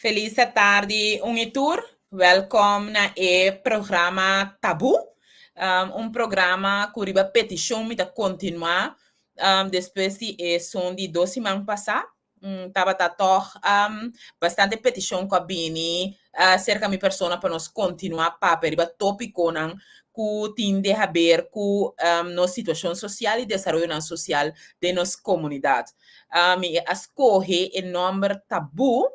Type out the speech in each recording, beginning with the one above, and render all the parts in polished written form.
Felis tardi, un i tur. Welkom na e programa Tabu. Un programa ku riba petishon mi ta kontinuá despues di e son di 2 siman pasá. Tabata tòg bastante petishon ku a bini serka mi persona pa nos kontinuá papia riba tópikonan ku tin di haber ku nos situashon sosial i desaroyonan sosial den nos komunidat. Mi a skohe e nòmber Tabú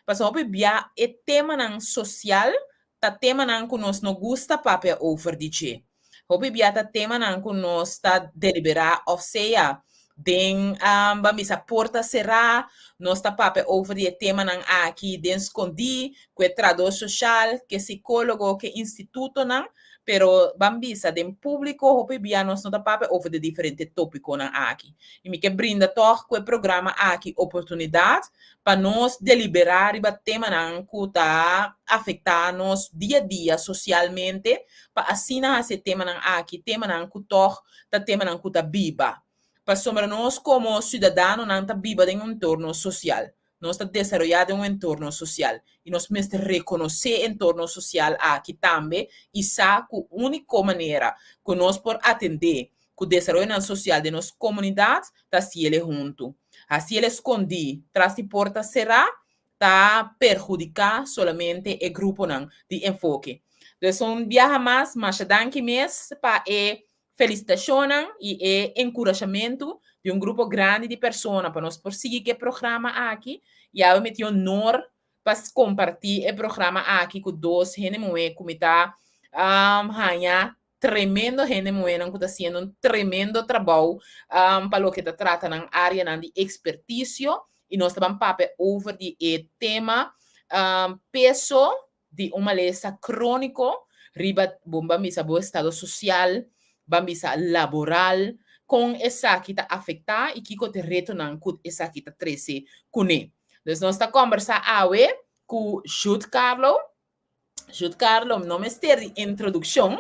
pasobra hopi bia e temanan sosial ta temanan ku nos no gusta papia over di dje. Hopi bia ta temanan ku nos ta deliberá òf sea den ban bisa porta será, nos ta papia over di e temanan aki den skondí ku e trahadó soshal, ku e sikólogo, ku e institutonan, pero ban bisa den públiko hopi bia nos no ta papia over di e diferente tópikonan aki. I mi ke brinda tòg ku e programa aki oportunidat pa nos deliberá riba temanan ku ta afektá nos dia dia sosialmente, pa asina hasi e temanan aki temanan ku tòg ta temanan ku ta biba. Pasobra nos komo siudadanonan ta biba den un entorno sosial. Nos ta desaroyá den un entorno sosial i nos mester rekonosé e entorno sosial aki tambe i sa ku úniko manera ku nos por atendé ku desaroyonan sosial den nos komunidat ta hasiel huntu. Hasiel skondí tras di porta será ta perhudiká solamente e gruponan di enfoke. Dus un biaha mas, masha danki mes pa e felisitashonnan i e enkurashamentu di un grupo grandi di persona pa nos por sigui ku e programa aki. I awe mi tin honor pa kompartí e programa aki ku dos hende muhé ku mi ta haña tremendo hende muhénan ku ta hasiendo un tremendo trabou pa loke ta trata nan áreanan di ekspertisio i nos ta ban papia over di e tema peso di un malesa króniko riba bo ban bisa bo estado sosial, ban bisa laboral, kon esaki ta afektá i kiko ta e retonan ku esaki ta trese kuné. Dus nos ta kòmbersá awe ku Jude Carlo. Jude Carlo no mester di introdukshon,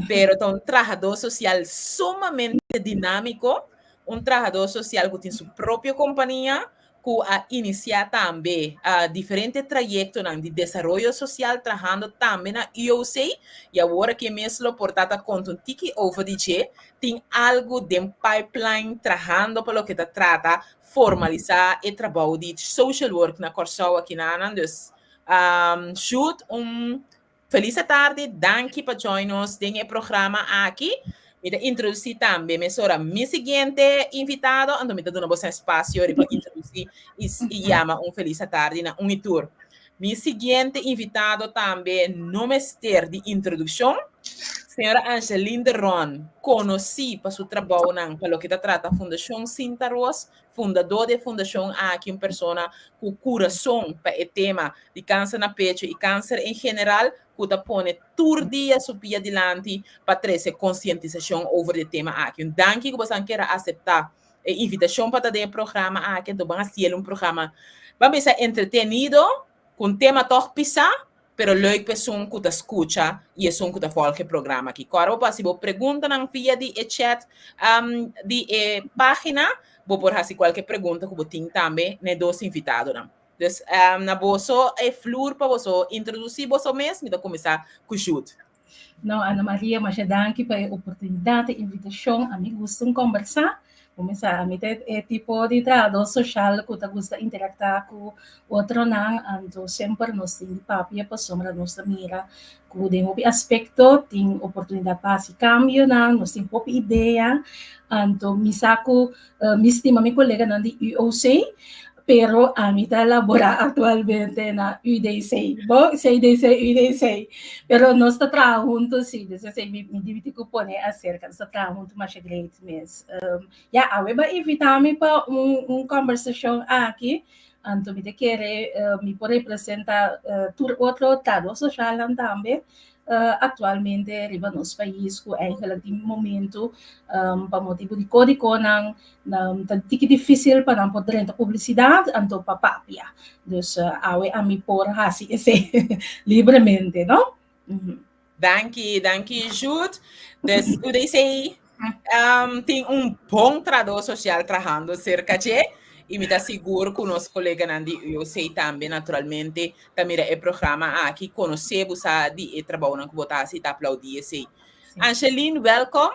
pero ta un trahadó sosial sumamente dinámiko, un trahadó sosial ku tin su propio kompania, ku a inisiá tambe diferente trayektonan di desaroyo sosial trahando tambe na UOC i awor aki mes lo por ta ta konta un tiki over di dje. Tin algu den pipeline trahando pa loke ta trata formalisá e trabou di social work na Kòrsou akinanan. Dus Jude, un felis tardi, danki pa join nos den e programa aki. Mi ta introdusí tambe mesora mi siguiente invitado, anto mi ta duna boso espasio riba introdusí i yama un felis tardi na un i tur. Mi siguiente invitado tambe no mester di introdukshon, señora Angeline de Ron, konosí pa su trabounan pa loke ta trata Fundashon Sinta Ros, fundadó di e fundashon aki, un persona ku kurason pa e tema di kanser na pechu i kanser en general, ku ta pone tur dia su pia dilanti pa trese konsientisashon over di e tema aki. Un danki ku boso kier a aseptá e invitashon pa ta den e programa aki, anto ban hasi el un programa, ban bisa entretenido, ku un tema tòg pisá, pero leuk pa esun ku ta skucha i esun ku ta volg e programa aki. Kòrda bo por hasi bo preguntanan via di e chat di e página. Bo por hasi kualke pregunta ku bo tin tambe na e dos invitadonan. Dus na boso e flur pa boso introdusí boso mes. Mi ta kuminsá ku Jude. No, Ana Maria, masha danki pa e oportunidat, e invitashon. Ami gusta un kombersá. Kuminsá, ami ta e tipo di trahadó soshal ku ta gusta interaktá ku otronan, anto semper nos tin di papia pasobra nos ta mira ku den hopi aspekto tin oportunidat pa hasi kambionan, nos tin hopi idea, anto mi sa ku mi stima mi koleganan di UOC, pero ami ta laborá aktualmente na UDC, bo, CDC, UDC, pero nos ta traha huntu si, dus esei mi mi dibi ku pone aserka, nos ta traha huntu masha great mes. Ya, awe bo a invitá mi pa un un kòmbersashon aki, anto mi ta kere mi por representá tur otro trahadó soshalnan tambe aktualmente riba nos pais ku eigenlijk tin momento pa motibu di kódigonan ta tiki difísil pa nan por drenta publisidat anto pa papia. Dus awe ami por hasi esei libremente, no? Danki, danki Jude. Dus UDC tin un bon trahadó sosial trahando serka dje. I mi ta sigur ku nos koleganan di UOC tambe naturalmente ta mira e programa aki, konosé bo sa di e trabounan ku bo ta hasi, ta aplaudí esei. Angeline, welkom.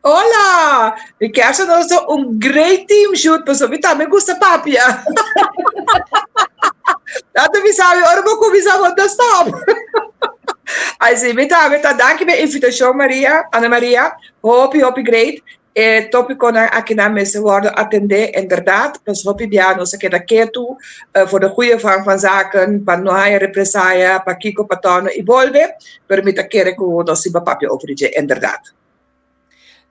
Hola! Mi kier sa nos ta un great team shoot, pasobra mi tambe gusta papia. Tanto mi sabi, ora bo kuminsá bo ta stop. Ai sí, mi tambe ta danki pa e invitashon Maria, Ana Maria. Hopi, hopi great. E tópikonan akinan mester wòrdu atendé inderdat, pas hopi bia nos a keda ketu for de goeie gang van zaken, pa no haña represaya, pa kiko, pa tòno i bolbe, pero mi ta kere ku nos tin pa papia over di dje inderdat.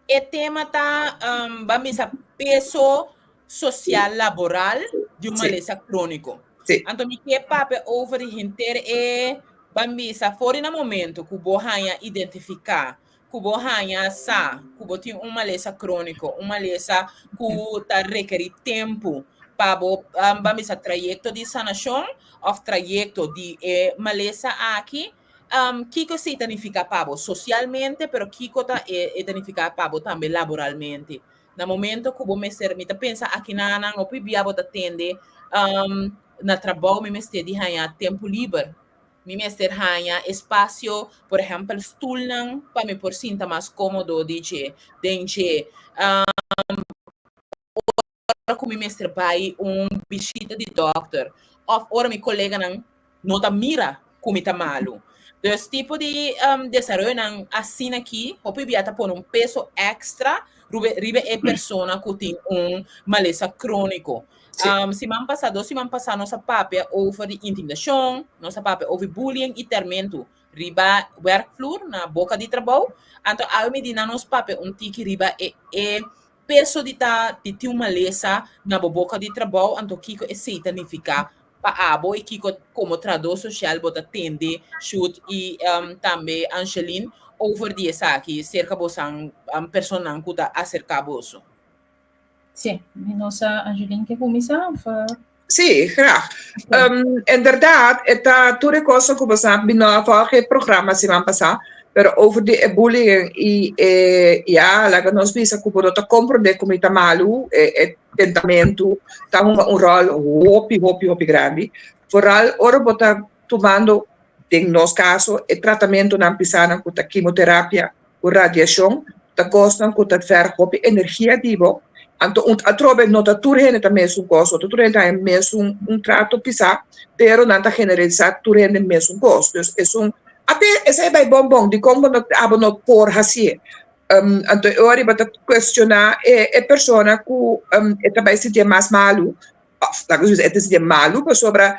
E tema ta um, ban bisa peso social laboral di un malesa crónico. Anto mi ke papia over di henter e ban bisa for di na momento ku bo haña identifiká, ku bo haña sa ku bo tin un malesa crónico, un malesa ku ta rekerí tempu pa bo um, ban bisa trayekto di sanashon òf trayekto di e malesa aki. Kiko esei ta nifiká pa bo sosialmente, pero kiko ta e ta nifiká pa bo tambe laboralmente? Na momento ku bo mester, mi ta pensa aki na nan hopi bia bo ta tende na trabou mi mester di haña tempu liber, mi mester haña espasio, por ehèmpel stulnan pa mi por sinta mas kómodo di dje den dje. Ora ku mi mester bai un bishita di dòkter òf ora mi koleganan no ta mira ku mi ta malu. Dus tipo di desaroyonan asina aki hopi bia ta pone un peso èkstra riba e persona ku tin un malesa króniko. Siman pasá, dos siman pasá nos a papia over di intimidashon, nos a papia over bullying i tèrmentu riba wèrkvloer na boka di trabou. Anto awe mi di nan nos papia un tiki riba e e Peso di ta di tin un malesa na bo boka di trabou, anto kiko esei ta nifiká pa abo i kiko komo trahadó sosial bo ta tende Sjoerd i tambe Angeline over di esaki serka bosan personanan ku ta aserká boso? Sí, mi no sa Angeline ke kuminsá òf? Sí, graag. Inderdaad, e ta tur e kosnan ku bo sa, mi no a volg e programa siman pasá, pero over di e bullying i e, ya, laga nos bisa ku bo no ta komprondé ku mi ta malu, e e tentamentu ta hunga un ròl hopi, hopi, hopi grandi. Foral ora bo ta tumando, den nos kaso, e tratamentunan pisánan ku ta kimoterapia, ku radiashon ta kosnan ku ta verg hopi energia di bo, anto un atrobe no ta tur hende ta mesun kos, no ta tur hende ta haña mesun un trato pisá, pero nan ta generalisá tur hende mesun kos, dus esun ate esei bai bon bon dikon bo no abo no por hasié? Anto e ora bo ta kuestioná e e persona ku e ta bai sintié mas malu òf laga nos bisa e ta sintié malu pasobra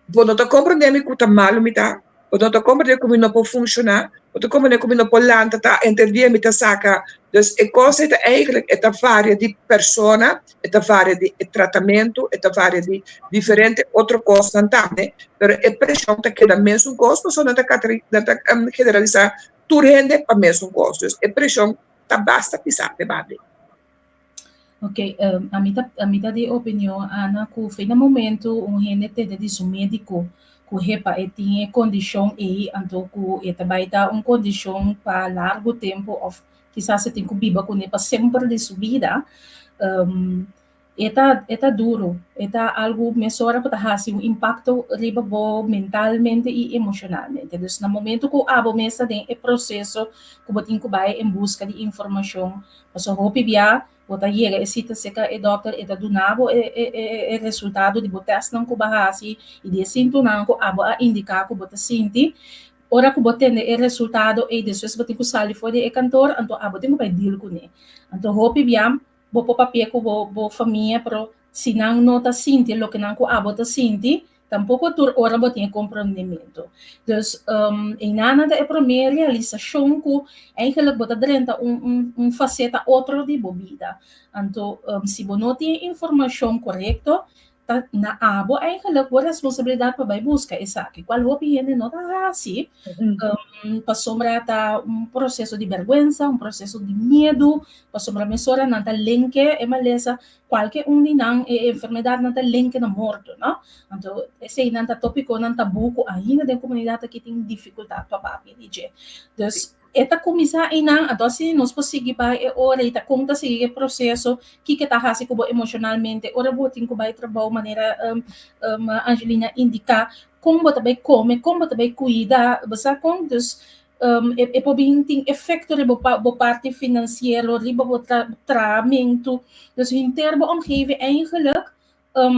Bo no ta komprendé mi ku ta malu mi ta, bo no ta komprendé ku mi no por funshoná, bo ta komprendé ku mi no por lanta ta henter dia mi ta saka. Dus e kos ei ta eigentlik e ta varia di persona, e ta varia di e tratamentu, e ta varia di diferente otro kosnan tambe, pero e preshon ta keda mesun kos pasobra nan ta nan ta generalisá tur hende pa mesun kos. Dus e preshon ta basta pisá te banda. Ok, ami ta di opinion, Ana, ku fin na momento un hende tende di su médiko ku hepa e tin e kondishon ei, anto ku e ta bai ta un kondishon pa largu tempu òf kisas e tin ku biba kuné pa semper di su bida, e ta duru, e ta algu mesora ku ta hasi un impakto riba bo mentalmente i emoshonalmente. Dus na momento ku abo mes ta den e proseso ku bo tin ku bai en buska di informashon, pasobra hopi bia bo ta yega e sita serka e dòkter, e ta duna bo e resultado di bo tèstnan ku bo a hasi i di e sintonan ku abo a indiká ku bo ta sinti. Ora ku bo tende e resultado ei, despues bo tin ku sali for di e kantor, anto abo tin ku bai deal kuné. Anto hopi bia bo por papia ku bo famia, pero si nan no ta sinti loke nan ku abo ta sinti, tampoko tur ora bo tin e komprondementu. Dus einan ta e promé realisashon ku eigenlijk bo ta drenta un faseta otro di bo bida. Anto si bo no tin e informashon korekto, ta na abo eigenlijk bo responsabilidat pa bai buska esaki, kual hopi hende no ta hasi, pasobra ta un proseso di bèrgwensa, un proseso di miedu, pasobra mesora nan ta lenke e malesa. Kualke un di nan e enfermedadnan ta lenke na morto, no? Anto eseinan ta topikonan tabú ku ainda den komunidat aki tin difikultat pa papia di dje. Dus E ta kuminsá einan, anto asina nos por sigui bai e ora i ta kon ta sigui e proseso, kiko ta hasi ku bo emoshonalmente ora bo tin ku bai trabou manera Angelina indiká, kon bo ta bai kome, kon bo ta bai kuida, bo sa kon? Dus e por bin tin efekto riba bo parti finansiero, riba bo trahamentu, dus henter bo omgeving eigenlijk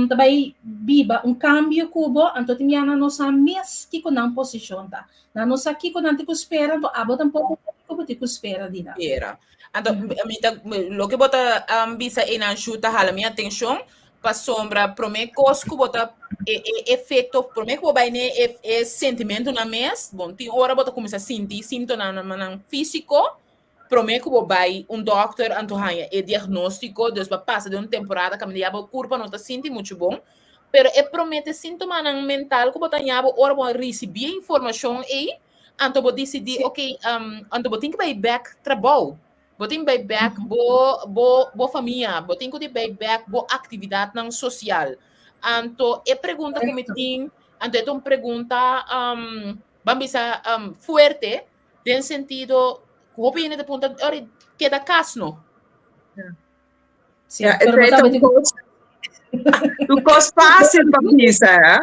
ta bai biba un kambio ku bo, anto tin bia nan no sa mes kiko nan posishon ta. Nan no sa kiko nan tin ku spera, anto abo tampoko sa kiko bo tin ku spera di nan. Spera. Anto, mi ta, loke bo ta bisa einan Shu ta hala mi atenshon, pasobra promé kos ku bo ta, e e efekto, promé ku bo bai n'e e e sentimentunan mes, bon, tin ora bo ta kuminsá sinti símtomanan físiko, Promé ku bo bai un dòkter anto haña e diagnóstiko, dus bo a pasa den un temporada kaminda ya bo kurpa no ta sinti muchu bon, pero e promé te síntomanan mental ku bo ta haña bo ora bo a risibí e informashon ei, anto bo disidí, oke, anto bo tin ku bai bèk trabou, bo tin bai bèk bo bo bo famia, bo tin ku di bai bèk bo aktividatnan sosial. Anto e pregunta ku mi tin, anto e ta un pregunta, ban bisa, fuerte, Den sentido ku hopi hende ta punta, ora keda kas no. Sí, Ja, pero het bo is tabata un kos, un kos fácil pa bisa, hè?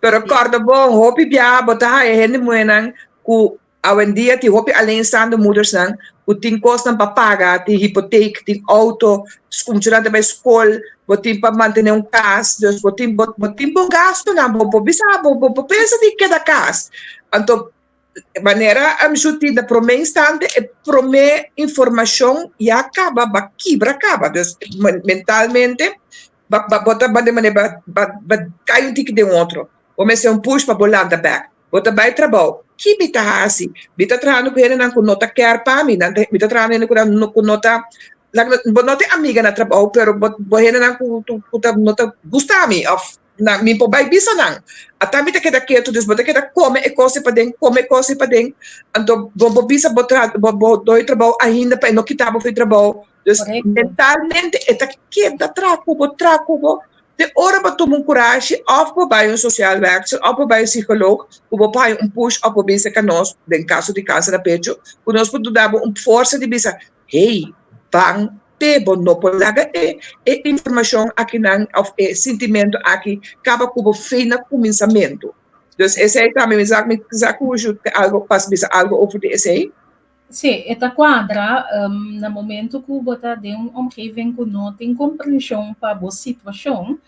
Pero kòrda bon, hopi bia bo ta haya hende muhénan ku awendia tin hopi alleenstaande moedersnan ku tin kosnan pa paga, tin hipoteek, tin outo, muchanan ta bai skol, bo tin pa mantené un kas, dus bo tin bo bo tin bo gastunan, bo bo bisa bo bo pensa di keda kas. Anto Manera su tin na prome instante e prome informacion ya caba ba kibra caba dus mentalmente ba ba bo ta de manera ba ba cay un tiki den otro bo mester un push pa bo lanta bek bo ta bay trabou ki mi ta haci mi ta trahando cu hendenan cu no ta care pa mi nan ta mi ta trahando hende cu no ta bo no tin amiga na trabou pero bo bo hendenan cu cu ta no ta gusta mi of Nan, mi por bai bisa nan. Ata mi ta keda ketu, dus bo ta keda kome e kos ei paden, kome e kos ei paden. Anto bo por bisa bo tra, bo bo doi trabou ainda pa e no kita bo for e trabou. Dus Korekto. mentalmente e ta keda traha ku bo, traha ku bo, te ora bo tuma un kurashi òf bo bai un sociaal werkster òf bo bai un psikoloog ku bo por haña un push òf bo bisa ka nos, den kaso di kanser na pechu, ku nos por duda bo un forsa di bisa, hey, ban Te bo no por laga e e informacion akinan of e sintimento aki caba cu bo fe na cuminsamentu. Dus esey tambe mi sa mi sa cu Shu te algo pas bisa algo over di esey. Sí, e ta cuadra na momento cu bo ta den un omgeving cu no tin comprension pa bo situacion,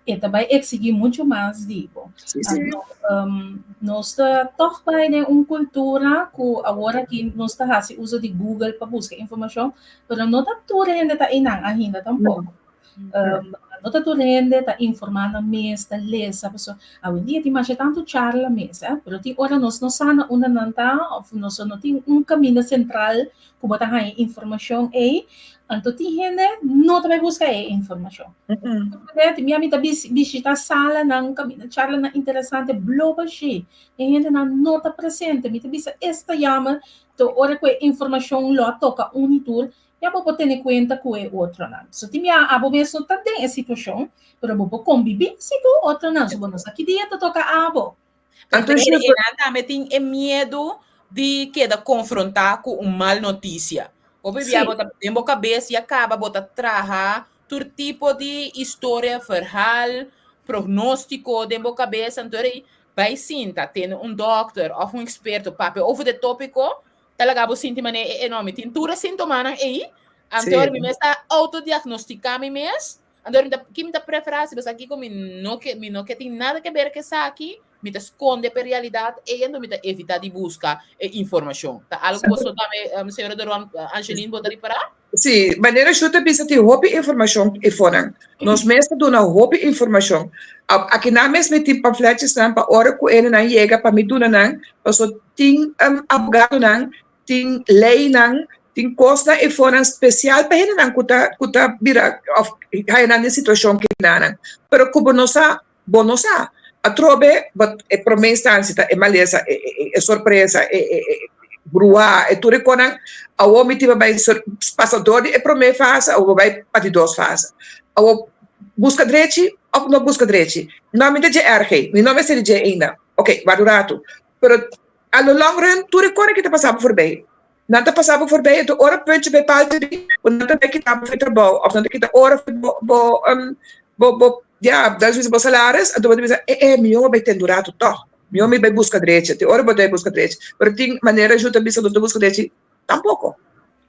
e ta bai exigí mucho mas di bo. Sí, sí. Anto, nos ta tòg bai den un kultura ku awor aki nos ta hasi uso di Google pa buska informashon, pero no ta tur hende ta einan ainda tampoko. No ta tur hende ta informá nan mes, ta lesa, pasobra awendia tin masha tantu charla mes, eh, pero tin ora nos no sa na unda nan ta òf nos no tin un kaminda sentral ku bo ta haña informashon ei, anto tin hende no ta bai buska e informashon. Mi a mi ta bishita salanan, kaminda charlanan interesante, blo bashí. E hendenan no ta presente. Mi ta bisa es ta yama, to ora ku e informashon lo a toka un i tur, ya bo por tene kuenta ku e otronan. So tin bia abo mes no ta den e situashon, pero bo por kombibí si ku otronan. So bo no sa ki dia ta toka abo. Anto e nan tambe tin e miedu di keda konfrontá ku un mal notisia. Hopi bia bo ta den bo kabes ya kaba bo ta traha tur tipo di historia, verhaal, prognóstiko den bo kabes. Anto rei bai sinta tene un dòkter òf un eksperto papia over de tópiko ta laga bo sinti manera e e no mi tin tur e sintomanan ei. Anto mi mes ta autodiagnostiká mi mes. Anto mi ta, ki mi ta preferá si pasobra kiko mi no ke, mi no ke tin nada ke ber ke esaki, mi ta skonde p'e realidat ei anto mi ta evitá di buska e informashon. Ta algo ku boso tambe, señora de Roon, Angeline, bo ta ripará? Sí, manera Shu ta bisa tin hopi informashon eifonan. Nos mes ta duna hopi informashon. Akinan mes mi tin pamfletjesnan pa ora ku hendenan yega pa mi duna nan, pasobra tin abogadonan Tin leynan, tin cosnan e fonan special pa hendenan cu ta cu ta bira of haya nan den situacion kinanan. Pero cu bo no sa, bo no sa. Atrobe bo e prome instancia ta e malesa, e e e sorpresa, e e e bruha, e tur e conan. Awor mi tin pa bay pasa door di e prome fase, awor bo bay pa di dos fase. Awor busca drechi of no busca drechi? No, mi ta dje erg, mi no mester di dje ainda. Ok, wak un ratu. Pero a lo long run tur e kos aki ta pasa bo forbei. Nan ta pasa bo voorbij, anto ora puntje bij paaltje bin, bo nan ta bay kita bo for trabou, of nan ta kita ora for bo, bo, um, bo, bo, ja, dat is bo salaris, anto bo ta bisa, eh, eh, mihó bo bay tende un rato tòg, mihó mi bay buska drechi, te ora bo ta bay buska drechi, pero tin manera ju ta bisa bo ta buska drechi, tampoko.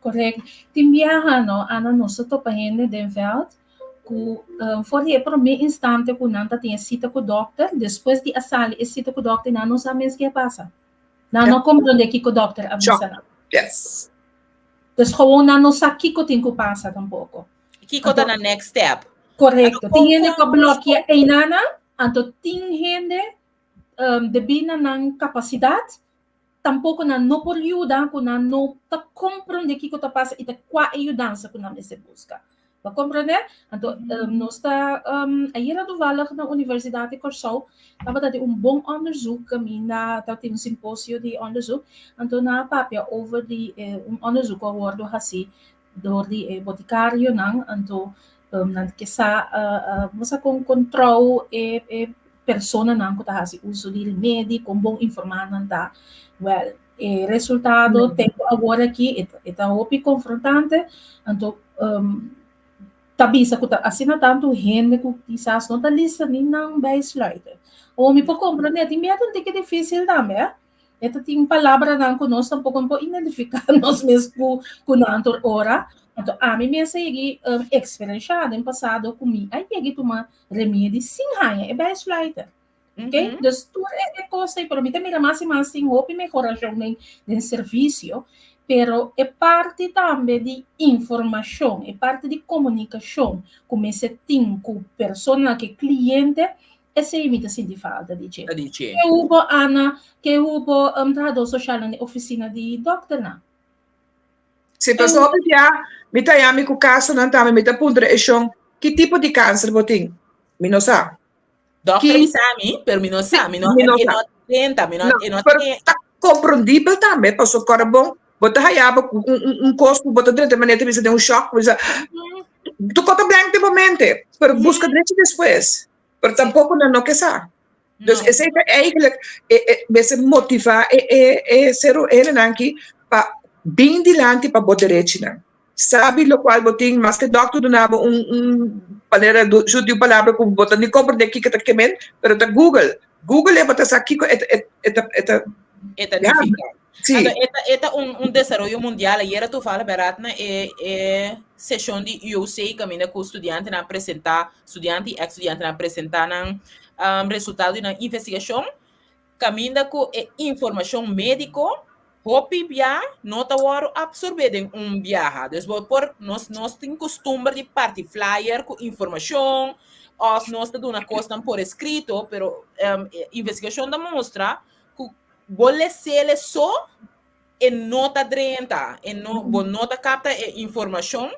Correct. Tin biaha no, Ana, nos ta topa hende den veld ku um, for di e promé instante ku nan ta tin e sita ku dokter, despues di a sali e sita ku dokter, nan no sa mes ke a pasa. Nan no komprondé kiko dòkter a bisa nan. Yes. Dus gewoon nan no sa kiko tin ku pasa tampoko. Kiko ta na next step? Korekto. Tin hende ku a blokia einanan, anto tin hende um, debí na nan kapasidat, tampoko nan no por yuda, ku nan no ta komprondé kiko ta pasa i ta kua e yudansa ku nan mester buska. Bo komprendé? Anto nos ta ayera toevallig na Universidat di Kòrsou tabata tin un bon onderzoek kaminda tabatin un simposio di onderzoek. Anto nan a papia over di un onderzoek ku a wòrdu hasí dor di e botikarionan. Anto nan ke sa bo sa kon kon trou e e personanan ku ta hasi uso di remedi, kon bon informá nan ta. Wèl, e resultado te ku awor aki e ta hopi konfrontante. Anto ta bisa ku ta asina tantu hende ku kisas no ta lista ni nan bijsluiter. O mi por komprendé, tin bia ta un tiki difísil tambe, eh. E ta tin palabranan ku nos tampoko no por identifiká nos mes ku ku nan tur ora. Anto ami mes a yegi eksperenshá den pasado ku mi a yegi tuma remedi sin haña e bijsluiter. Okay? Dus tur e kos ei, pero mi ta mira mas i mas tin hopi mehorashon den den servisio, pero e parti tambe di informashon, e parti di komunikashon ku mester tin ku persona, ku e kliente, esei mi ta sinti falta di dje. Di dje. Ke hubo Ana, ke hubo trahadó sosial na e ofisina di dòkternan? Si, pasobra hopi bia mi ta yami ku kasonan tambe, mi ta puntra e shon, ki tipo di kanser bo tin? Mi no sa. Dokter bisa mi, pero mi no sa, mi no, Mi no e sa. no drenta, mi no, No, e no pero te- ta comprendibel tambe, paso kora bon, bo ta haya bo ku un, un, un kos ku bo ta drenta manera ta bisa den un shock, bo bisa, tu kota blank den bo mente, pero buska drechi despues. Pero tampoco nan no ke sa. Dus No. esei ta eigenlijk, e, e, mester motiva e, e, e ser hendenan aki pa bin dilanti pa bo derechinan. Sabi locual bo tin, maske dokter duna bo un un manera su di un palabra cu bo ta ni comprende kico ta kemen, pero ta Google. Google e bo ta sa kico e ta e ta e ta E ta ja, nifica. si. Anto e ta e ta un un desaroyo mundial. Ayera toevallig berdad na e e sesion di UOC caminda cu studiantenan a presenta, studiante y ex studiantenan a presenta nan resultado di nan investigacion. Kaminda ku e informashon médiko hopi bia no ta wòrdu apsorbé den un biaha. Dus bo por, nos nos tin kustumber di parti flyer ku informashon òf nos ta duna kosnan por eskrito, pero investigashon ta mustra ku bo les'é so e no ta drenta, e no, bo no ta kapta e informashon.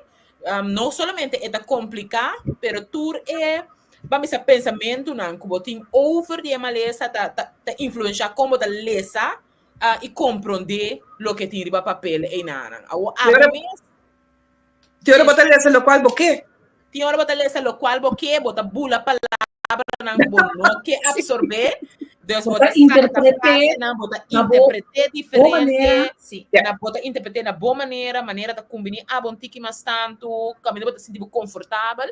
No solamente e ta kompliká, pero tur e, ban bisa, pensamentunan ku bo tin over di e malesa ta, ta, ta influenshá kon bo ta lesa i komprondé loke tin riba papel einanan. Awor abo mes. Tin ora bo ta lesa lokual bo ke. Tin ora bo ta lesa lokual bo ke, bo ta bula palabranan ku bo no ke absorbé. Dus bo ta interpreté, bo ta interpreté diferente. Na bo ta interpreté na bo manera, manera ta kumbiní abo un tiki mas tantu, kaminda bo ta sinti bo konfortabel.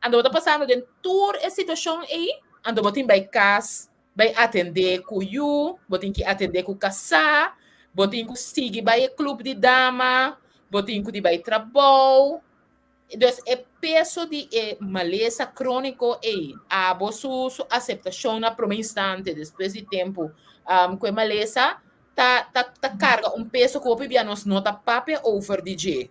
Anto bo ta pasando den tur e situashon ei, anto bo tin bai kas, bai atendé ku yu, bo tin ki atendé ku kasá, bo tin ku sigui bai e klup di dama, bo tin ku di bai trabou. Dus e peso di e malesa króniko ei, abo su su aseptashon na promé instante, despues di tempu ku e malesa ta ta ta karga un peso ku hopi bia nos no ta papia over di dje.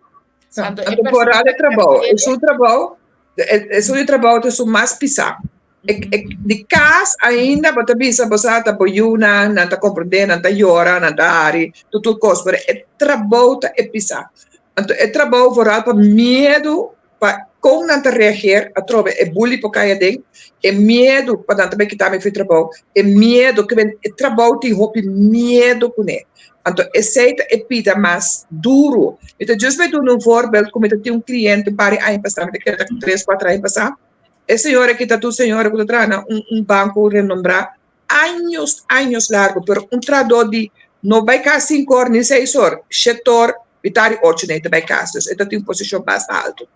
Anto e persona e trabou, e su trabou, e su trabou ta su mas pisá. Di kas ainda bo ta bisa bo sa ta bo yunan, nan ta komprendé, nan ta yora, nan ta hari, tur tur kos, pero e trabou ta e pisá. Anto e trabou vooral pa miedu pa kon nan ta reageer atrobe e bully por kai aden, e miedu pa nan ta bai kita mi for trabou, e miedu ke men e trabou tin hopi miedu kuné. Anto esei ta e pida mas duru. Mi ta just bai duna un voorbeeld ku mi ta tin un kliente un par di aña pasá, mi ta kere ta tres kuater aña pasá, e señora aki ta tur señora ku ta traha na un un banko renombrá años años largu pero un trahadó di. No bai kas 5 or ni 6 or, 7 or, mitar di 8 nan e ta bai kas. Dus e ta tin un posishon basta altu.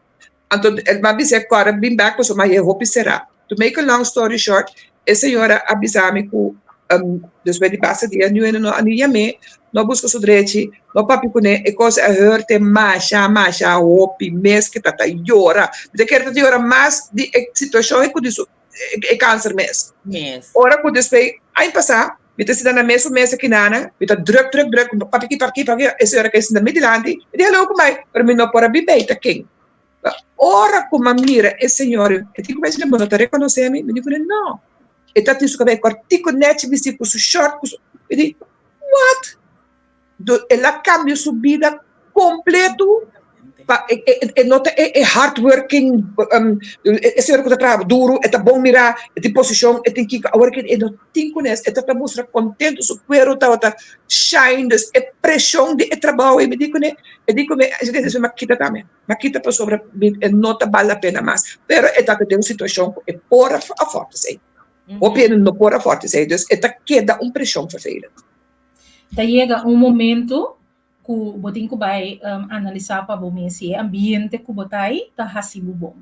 Anto el m'a bis'é kòrda bin bèk pasobra m'a hopi será. To make a long story short, e señora a bisa mi ku despues di basta dia niun hende no a ni yam'é, no a buska su drechi, no papia kuné, e kos a hurt'é masha masha hopi mes ku e ta ta yora. Mi ta kere ta ta yora mas di e situashon ku di su e kanser mes. Ora ku despues aña pasá mi ta sinta na mesun mesa ki nan, mi ta druk druk druk, papia aki papia aki papia aki, e señora kai sinta mi dilanti, mi di hello ku mai, pero mi no por a bin bei ta ken. Ora ku mi a mira e señora, e di ku mi, bo no ta rekonosé mi? Mi di kuné no. E ta tin su kabei kòrtiku nèchi bistí ku su short ku su, mi di what? El a kambia su bida kompletu pa e no ta e hardworking e señora ku ta traha duru, e ta bon mirá, e tin posishon, e tin kiko, awor aki e no tin kunes, e ta ta mustra kontentu, su kueru tabata shine, dus e preshon di e trabou ei mi di kuné, e di ku mi, mi a kita tambe, mi a kita pasobra e no ta bal la pena mas, pero e tabata den un situashon ku e por a afòrt esei, hopi hende no por afòrt esei, dus e ta keda un preshon vervelend. Ta yega un momento ku bo tin ku bai analisá pa bo mes si e ambiente ku bo ta ei ta hasi bo bon.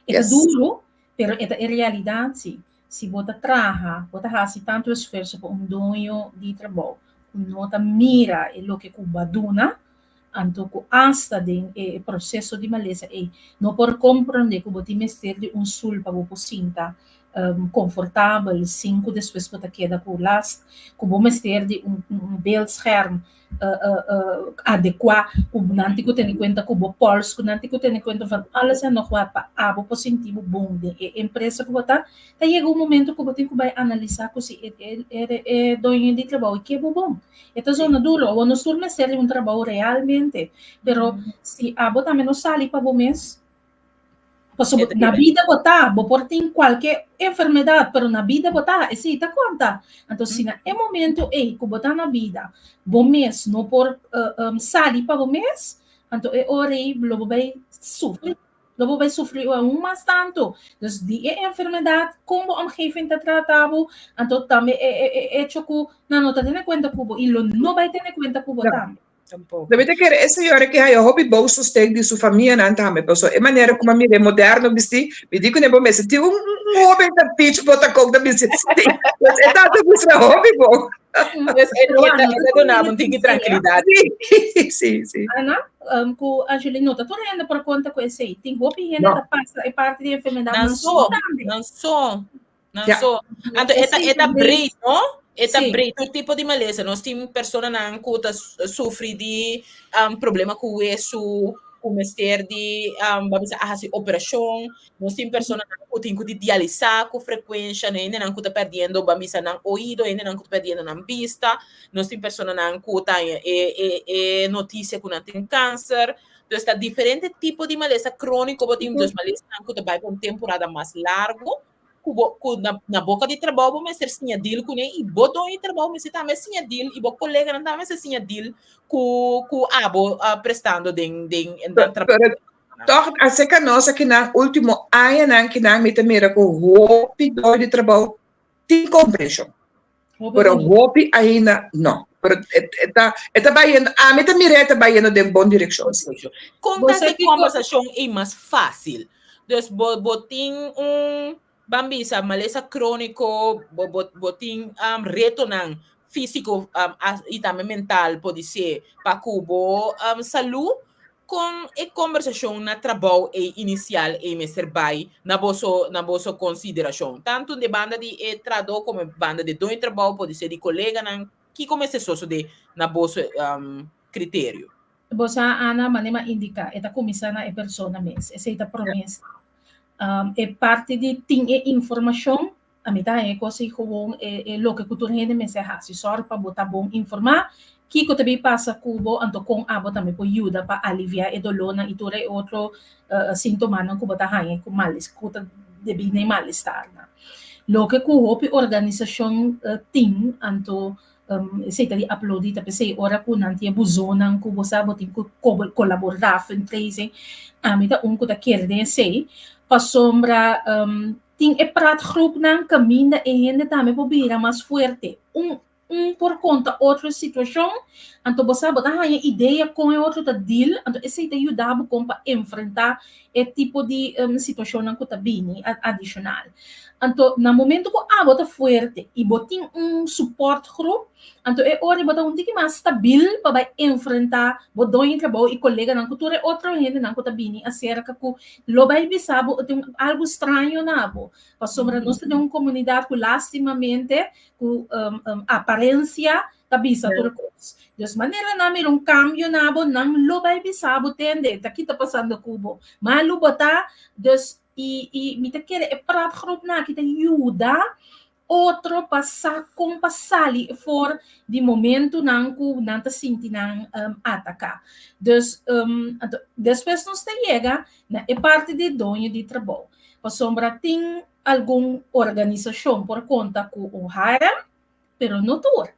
E ta duru, pero e ta e realidat si. Si bo ta traha, bo ta hasi tantu esfuerso pa un doño di trabou ku no ta mira e loke ku bo a duna, anto ku asta den e proseso di malesa ei no por komprondé ku bo tin mester di un sul pa bo por sinta konfortabel sin ku despues bo ta keda ku last, ku bo mester di un beeldscherm adekuá, ku nan tin ku tene kuenta ku bo pòls, ku nan tin ku tene kuenta van alles en nog wat pa abo por sinti bo bon den e empresa ku bo ta, ta yega un momento ku bo tin ku bai analisá ku si e doño di trabou e ke bo bon. E ta zona duro, awor nos tur mester di un trabou realmente, pero si abo tambe no sali pa bo mes, pasobra na bida bo ta, bo por tin kualke enfermedat, pero na bida bo ta, esei ta konta. Anto si na e momento ei ku bo ta na bida, bo mes no por sali pa bo mes, anto e ora ei lo bo bai sufri, lo bo bai sufri aun mas tantu. Dus di e enfermedat, kon bo omgeving ta trata bo, anto tambe e echo ku nan no ta tene kuenta ku bo i lo no bai tene kuenta ku bo tambe. Tampoco. Debe te kere e señora ke haya hopi bon sosten di su famianan tambe, paso e manera kuma mira e moderno bisti, mi di ku ne bo mester tin un hoben ta pich bo ta kon ta bisti. Pues e tata mustra hopi bon. Pues e ta e ta duna bo un tiki trankilidat. Sí, sí, sí. Ana, ku Angeline no ta tur hende por konta ku esei. Tin hopi hende ta pasa e parti di enfermedad Nan so, tambe. Nan so. Nan so. Anto e ta e ta breed, no? E ta breed tur tipo di malesa. Nos tin personanan ku ta sufri di problema ku wesu, ku mester di ba bisa a hasi operashon. Nos tin personanan ku tin ku di dialisá ku frekuensha, hendenan ku ta perdiendo ba bisa nan oido, hendenan ku ta perdiendo nan bista. Nos tin personanan ku ta haña e e e notisia ku nan tin kanser. Dus ta diferente tipo di malesa króniko bo tin, dus malesanan ku ta bai pa un temporada mas largu. ku bo ku na, na boka di trabou bo mester siña deal kuné i bo doño di trabou mester tambe siña deal i bo koleganan tambe mester siña deal ku ku abo uh, prestando den den den Pero, trabou. pero toch acerca nos akinan último añanan kinan mi ta mira ku hopi doño di trabou tin comprensión. Pero hopi ainda no. Pero e ta e ta bayendo, ami ta mira e ta bayendo den bon direkshon si. Kon ta hasi kombersashon ei mas fásil? Dus bo bo tin un ban bisa malesa króniko, bo bo bo tin retonan físiko i tambe mental podisé pa ku bo salú. Kon e kombersashon na trabou ei inisial ei mester bai na boso na boso konsiderashon? Tantu di banda di e trahadó komo e banda di doño di trabou, podi ser di koleganan, kiko mester sosodé na boso kriterio? Bo sa, Ana, manera mi a indiká, e ta kuminsá na e persona mes. Esei ta promé stap. E parti di tin e informashon Ami ta haña e kos ei gewoon e e loke ku tur hende mester hasi. Sòru pa bo ta bon informá kiko ta bin pasa ku bo, anto kon abo tambe por yuda pa aliviá e dolónan i tur e otro síntomanan ku bo ta haña ku malis ku ta debí na e malestarnan. Loke ku hopi organisashon tin, anto esei ta di aplaudí, ta p'esei ora ku nan tin e buzonnan ku bo sa bo tin ku kolaborá, fundraising, ami ta un ku ta kere den esei pasobra tin e praatgroepnan kaminda e hende tambe por bira mas fuerte. Un. Un por konta otro situashon, anto bo sa bo ta haña idea kon e otro ta deal, anto esei ta yuda bo kon pa enfrentá e tipo di situashonnan ku ta bini adishonal. Anto na momento ku abo ta fuerte i bo tin un supportgroep, anto e ora bo ta un tiki mas stabil pa bai enfrentá bo doño di trabou i koleganan ku tur e otro hendenan ku ta bini aserka ku lo bai bisa bo tin algu straño na bo. Pasobra nos ta den un komunidat ku lastimamente ku aparensia ta bisa tur kos. Dus manera nan mira un kambio na bo, nan lo bai bisa bo tende, ta ki ta pasando ku bo. Malu bo ta, dus i i mi ta kere e praatgroepnan aki ta yuda otro pa sa kon pa sali for di momentunan ku nan ta sinti nan ataká. Dus despues nos ta yega na e parti di doño di trabou. Pasobra tin algun organisashon por konta ku un HRM, pero no tur.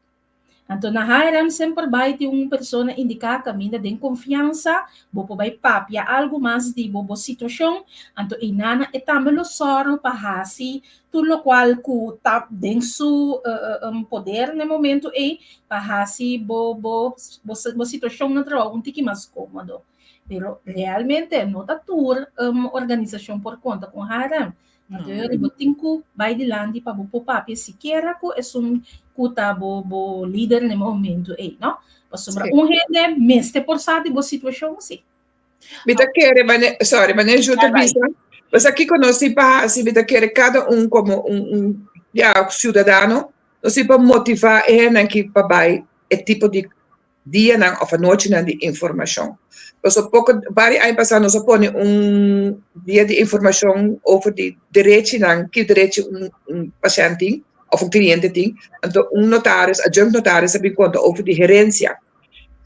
Anto na HRM semper bai tin un persona indiká kaminda den konfiansa bo por bai papia algu mas di bo bo situashon, anto einana e tambe lo sòru pa hasi tur lokual ku ta den su poder na e momentu ei pa hasi bo bo bo situashon na trabou un tiki mas kómodo. Pero realmente no ta tur organisashon por konta ku un HRM. Anto yo bo tin ku bai dilanti pa bo por papia sikiera ku esun ku ta bo bo lider na e momento ei, no? Pasobra un hende mester por sa di bo situashon si. Mi ta kere, mane, sorry, mane Ju ta bisa, pasobra kiko nos tin pa hasi, mi ta kere kada un komo un un ya siudadano, nos tin pa motivá e hendenan aki pa bai e tipo di dianan of anochinan di informashon. Pasobra poko, vari aña pasá nos a pone un dia di informashon over di derechinan, ki derechi un un pashènt tin of un kliente tin. Anto un notaris, adjunct notaris a bin konta over di herensia.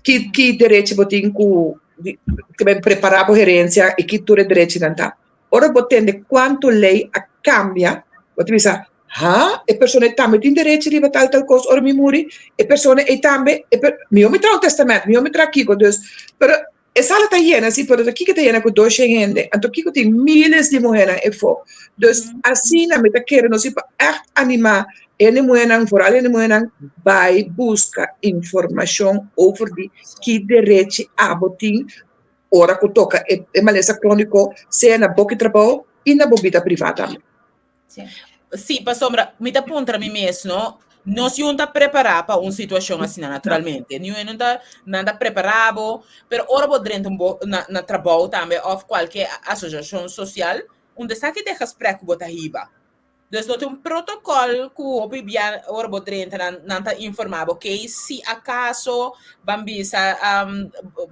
Ki ki derechi bo tin ku ke men prepará bo herensia i ki tur e derechinan ta. Ora bo tende kuantu lei a kambia, bo ta bisa, Ha? E persona ei tambe tin derechi riba tal tal kos ora mi muri? E persona ei tambe, e per, mihó mi traha un tèstamènt, mihó mi traha kiko. Dus, pero e sala ta yena si, pero ta kiko ta yena ku doshen hende? Anto kiko tin míles di muhénan efó? Dus, asina mi ta kere nos tin pa ègt animá hende muhénan, foral hende muhénan, bai buska informashon over di ki derechi abo tin ora ku toka e e malesa króniko, sea na bo ki trabou i na bo bida privá tambe. Sí, pasobra mi ta puntra mi mes, no? Nos yun ta prepará pa un situashon asina, naturalmente. Niun no ta, nan ta prepará bo, pero ora bo drenta un bo, na, na trabou tambe òf kualke asosiashon sosial, un esaki ta e gesprek ku bo ta hiba. Dus no tin un protokòl ku hopi bia ora bo drenta nan, nan ta informá bo, okay, si akaso ban bisa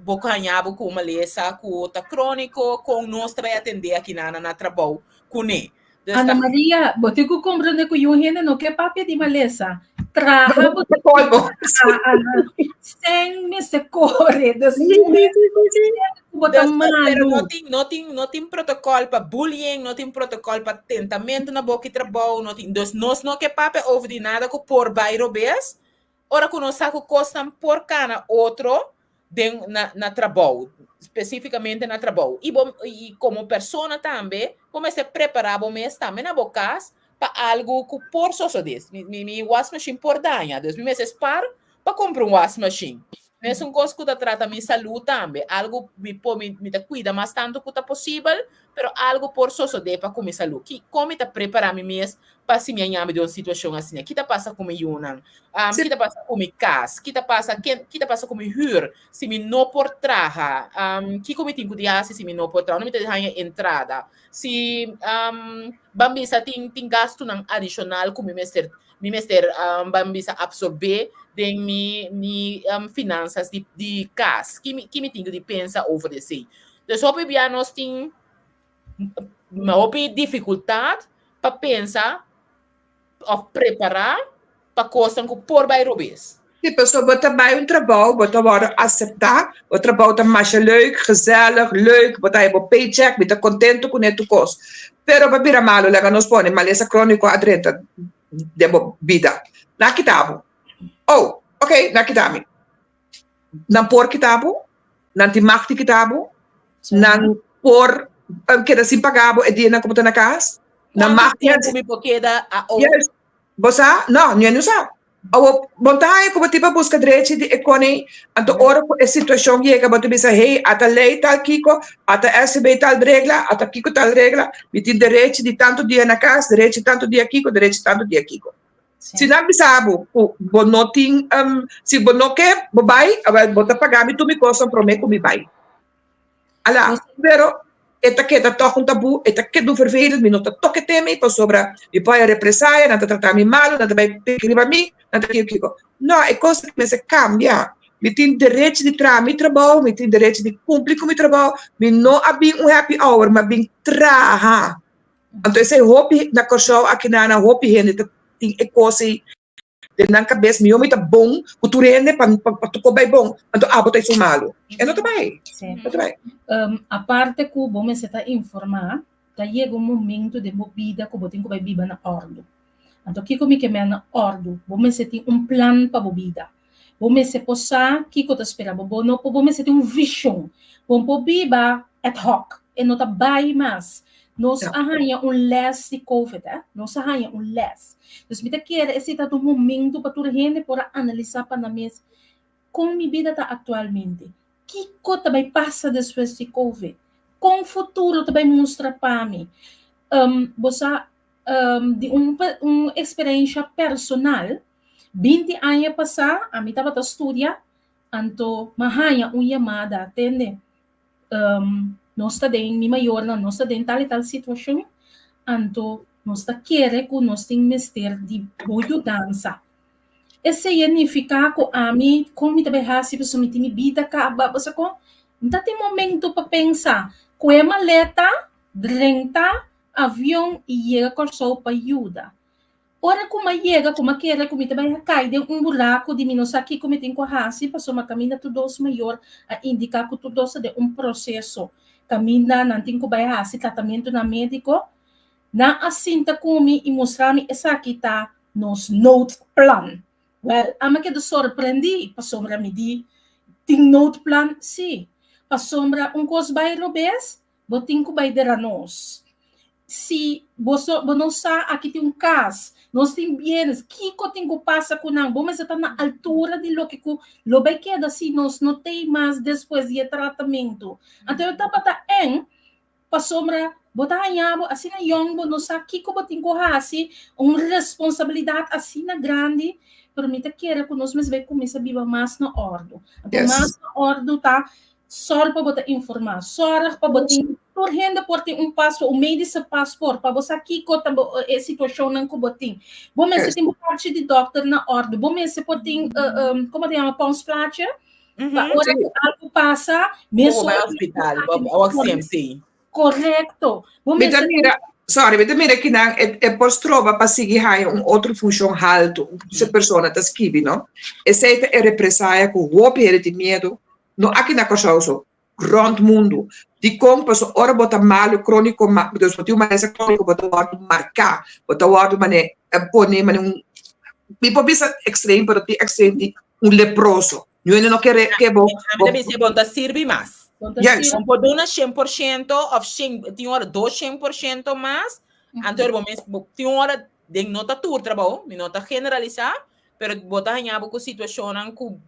bo haña bo ku un malesa ku ta króniko, kon nos ta bai atendé akinan na trabou kuné. Dus Ana Maria, bo tin ku komprendé ku yu hende no ke papia di malesa. Traha bo tin ku traha. Sen mester kore. Dus yu hende ku bo ta malu. Pero no tin, no tin, no tin protokòl pa bullying, no tin protokòl pa tentamentu na boki trabou, no tin. Dus nos no ke papia over di nada ku por bai robes, Ora ku nos sa ku kosnan por kana otro den na na trabou, spesífikamente na trabou. I bo i komo persona tambe bo mester prepará bo mes tambe na bo kas pa algu ku por sosodé. Mi mi mi wasmashin por daña, dus mi mester spar pa kumpra un wasmashin. Mesun kos ku ta trata mi salú tambe, algu mi por mi mi ta kuida mas tantu ku ta posibel, pero algu por sosodé pa ku mi salú. Ki kon mi ta prepará mi mes pa si mi a yami den un situashon asina? Ki ta pasa ku mi yunan? Ki ta pasa ku mi kas? Ki ta pasa ken ki ta pasa ku mi hür si mi no por traha? Kiko mi tin ku di hasi si mi no por traha? Unda mi ta haña entrada? Si ban bisa tin tin gastunan adishonal ku mi mester Mi mester ban bisa absorbé den mi mi finansas di di kas. Ki mi ki mi tin ku di pensa over di esei? Dus hopi bia nos tin hopi difikultat pa pensa òf prepará pa kosnan ku por bai robes. Sí, pasobra bo ta bai un trabou, bo ta wòrdu aseptá, bo trabou ta masha leuk, gezellig, leuk, bo ta haña bo paycheck, mi ta kontentu kuné tur kos. Pero bo a bira malu, laga nos pone malesa króniko a drenta den bo bida. Nan a kita bo. Oh, ok, nan a kita mi. Nan por kita bo, nan tin mag di kita bo, nan por keda sin paga bo e dianan ku bo ta na kas, nan Kuantu mag di tempu hasi. mi por keda a Yes, bo sa? No, niun no sa. Awo, bo ta haña ku bo tin pa buska drechi di e kone, anto ora ku e situashon yega bo ta bisa, hey, ata lei tal kiko, ata SCB tal regla, ata kiko tal regla, mi tin derechi di tantu dia na kas, derechi tantu dia kiko, derechi tantu dia kiko. Si nan bisa bo ku bo no tin, si bo no ke bo bai, awel bo ta paga mi tur mi kosnan promé ku mi bai. Ala, pero e ta keda tòg un tabú, e ta keda un vervelend, mi no ta toka e tema ei pasobra mi por haya represaya, nan ta trata mi malu, nan ta bai piki riba mi, nan ta kiko kiko. No, e kos aki mester kambia. Mi tin derecho di traha mi trabou, mi tin derecho di kumpli ku mi trabou, mi no a bin un happy hour, mi a bin traha. Anto esei hopi na Kòrsou aki nan hopi hende ta tin e kos ei Den nan kabes mihó mi ta bon ku tur hende pa pa tur kos bai bon, anto abo ta esun malu. E no ta bai, no ta bai. Aparte ku bo mester ta informá, ta yega un momento den bo bida ku bo tin ku bai biba na òrdu. Anto kiko mi ke mèn na òrdu? Bo mester tin un plan pa bo bida. Bo mester por sa kiko ta spera bo. Bo no por, bo mester tin un vishon. Bo no por biba ad hoc. E no ta bai mas. Nos a haña un les di Covid, eh? Nos a haña un les. Dus mi ta kere esei ta un momento pa tur hende por a analisá pa nan mes, kon mi bida ta aktualmente? Kiko ta bai pasa despues di Covid? Kon futuro ta bai mustra pa mi? Um, bo sa, um, di un, un eksperensha personal, 20 aña pasá, ami tabata studia, anto m'a haña un yamada, tende, um, nos ta den, mi mayornan, nos ta den tal y tal situacion, anto nos ta kere cu nos tin mester di bo yudansa. Esey a nifica cu ami, con mi ta bay haci pasobra mi tin mi bida caba, bo sa con? No ta tin momento pa pensa, coge maleta, drenta avion y yega Corsou pa yuda. Ora ku m'a yega ku m'a kere ku mi ta bai a kai den un buraku di mi no sa kiko mi tin ku hasi pasobra kaminda tur dos mayor a indiká ku tur dos ta den un proseso kaminda nan tin ku bai hasi tratamentunan médiko. Nan a sinta ku mi i mustra mi esaki ta nos noodplan. Wèl, ami a keda sorprendí pasobra mi di, Tin noodplan? Sí, pasobra un kos bai robes, Bo tin ku bai dera nos. Si boso bo no sa aki tin un kas, nos tin bienes, kiko tin ku pasa ku nan? Bo mester ta na altura di loke ku lo bai keda si nos no tei mas despues di e tratamentu. Anto e tabata eng pasobra bo ta haña bo asina yòn, bo no sa kiko bo tin ku hasi, un responsabilidat asina grandi, pero mi ta kere ku nos mester bai kuminsá biba mas na òrdu. Anto mas na òrdu ta Sòrg pa bo ta informá. Sòrg pa bo tin, tur hende por tin un paspoort, un medische paspoort, pa bo sa kiko ta bo e situashonnan ku bo tin. Bo mester tin bo karchi di dòkter na òrdu. Bo mester por tin, komo ta yama, ponsplaatje, pa ora ku algu pasa, Bo bai hospital, òf CMC. Korekto. Bo Mi ta mester mira, sorry, mi ta mira kinan e e por stroba pa sigui haña un otro funshon haltu, si persona ta skibi, no? Esei ta e represaya ku hopi hende tin miedu, no aki na Kòrsou so, rònt mundu. Dikon? Pasobra ora bo ta malu króniko, dus bo tin un malesa króniko, bo ta wòrdu marká, bo ta wòrdu manera pone manera un, mi por bisa ekstrem, pero tin ekstrem di un leproso. Niun hende no kere ke bo. Ami ta bisa bo no ta sirbi mas. Juist. Bo por duna 100% of shen, tin ora 200% mas, anto bo mes, bo tin ora den no ta tur trabou, mi no ta generalisá, pero bo ta haña bo ku situashonnan ku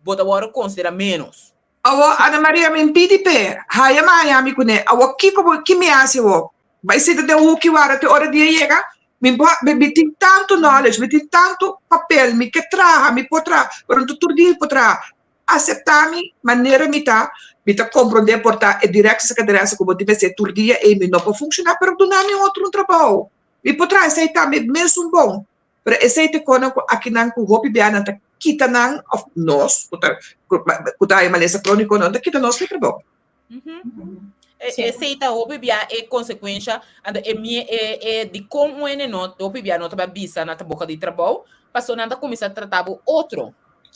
bo ta wòrdu konsiderá ménos. Awor, Ana Maria, mi pidi p'e, haya mi haña mi kuné. Awor, kiko bo, ki mi hasi awor? Bai sinta den huki wara te ora dia yega? Mi bo, mi tin tantu knowledge, mi tin tantu papel, mi ke traha, mi por traha, pero no ta tur dia mi por traha. Aseptá mi manera mi ta, mi ta komprondé por ta e direksa sakaderesa ku bo tin mester tur dia ei mi no por funshoná, pero duna mi otro un trabou. Mi por traha esei tambe mesun bon. Pero esei ta e konan ku akinan ku hopi bia nan ta kita nan òf nos ku ta ku ta haña malesa króniko nan ta kita nos di trabou. Esei ta hopi bia e konsekuensha anto e mie e e dikon un hende no hopi bia no ta bai bisa na ta boka di trabou pasobra nan ta kuminsá trata bo otro.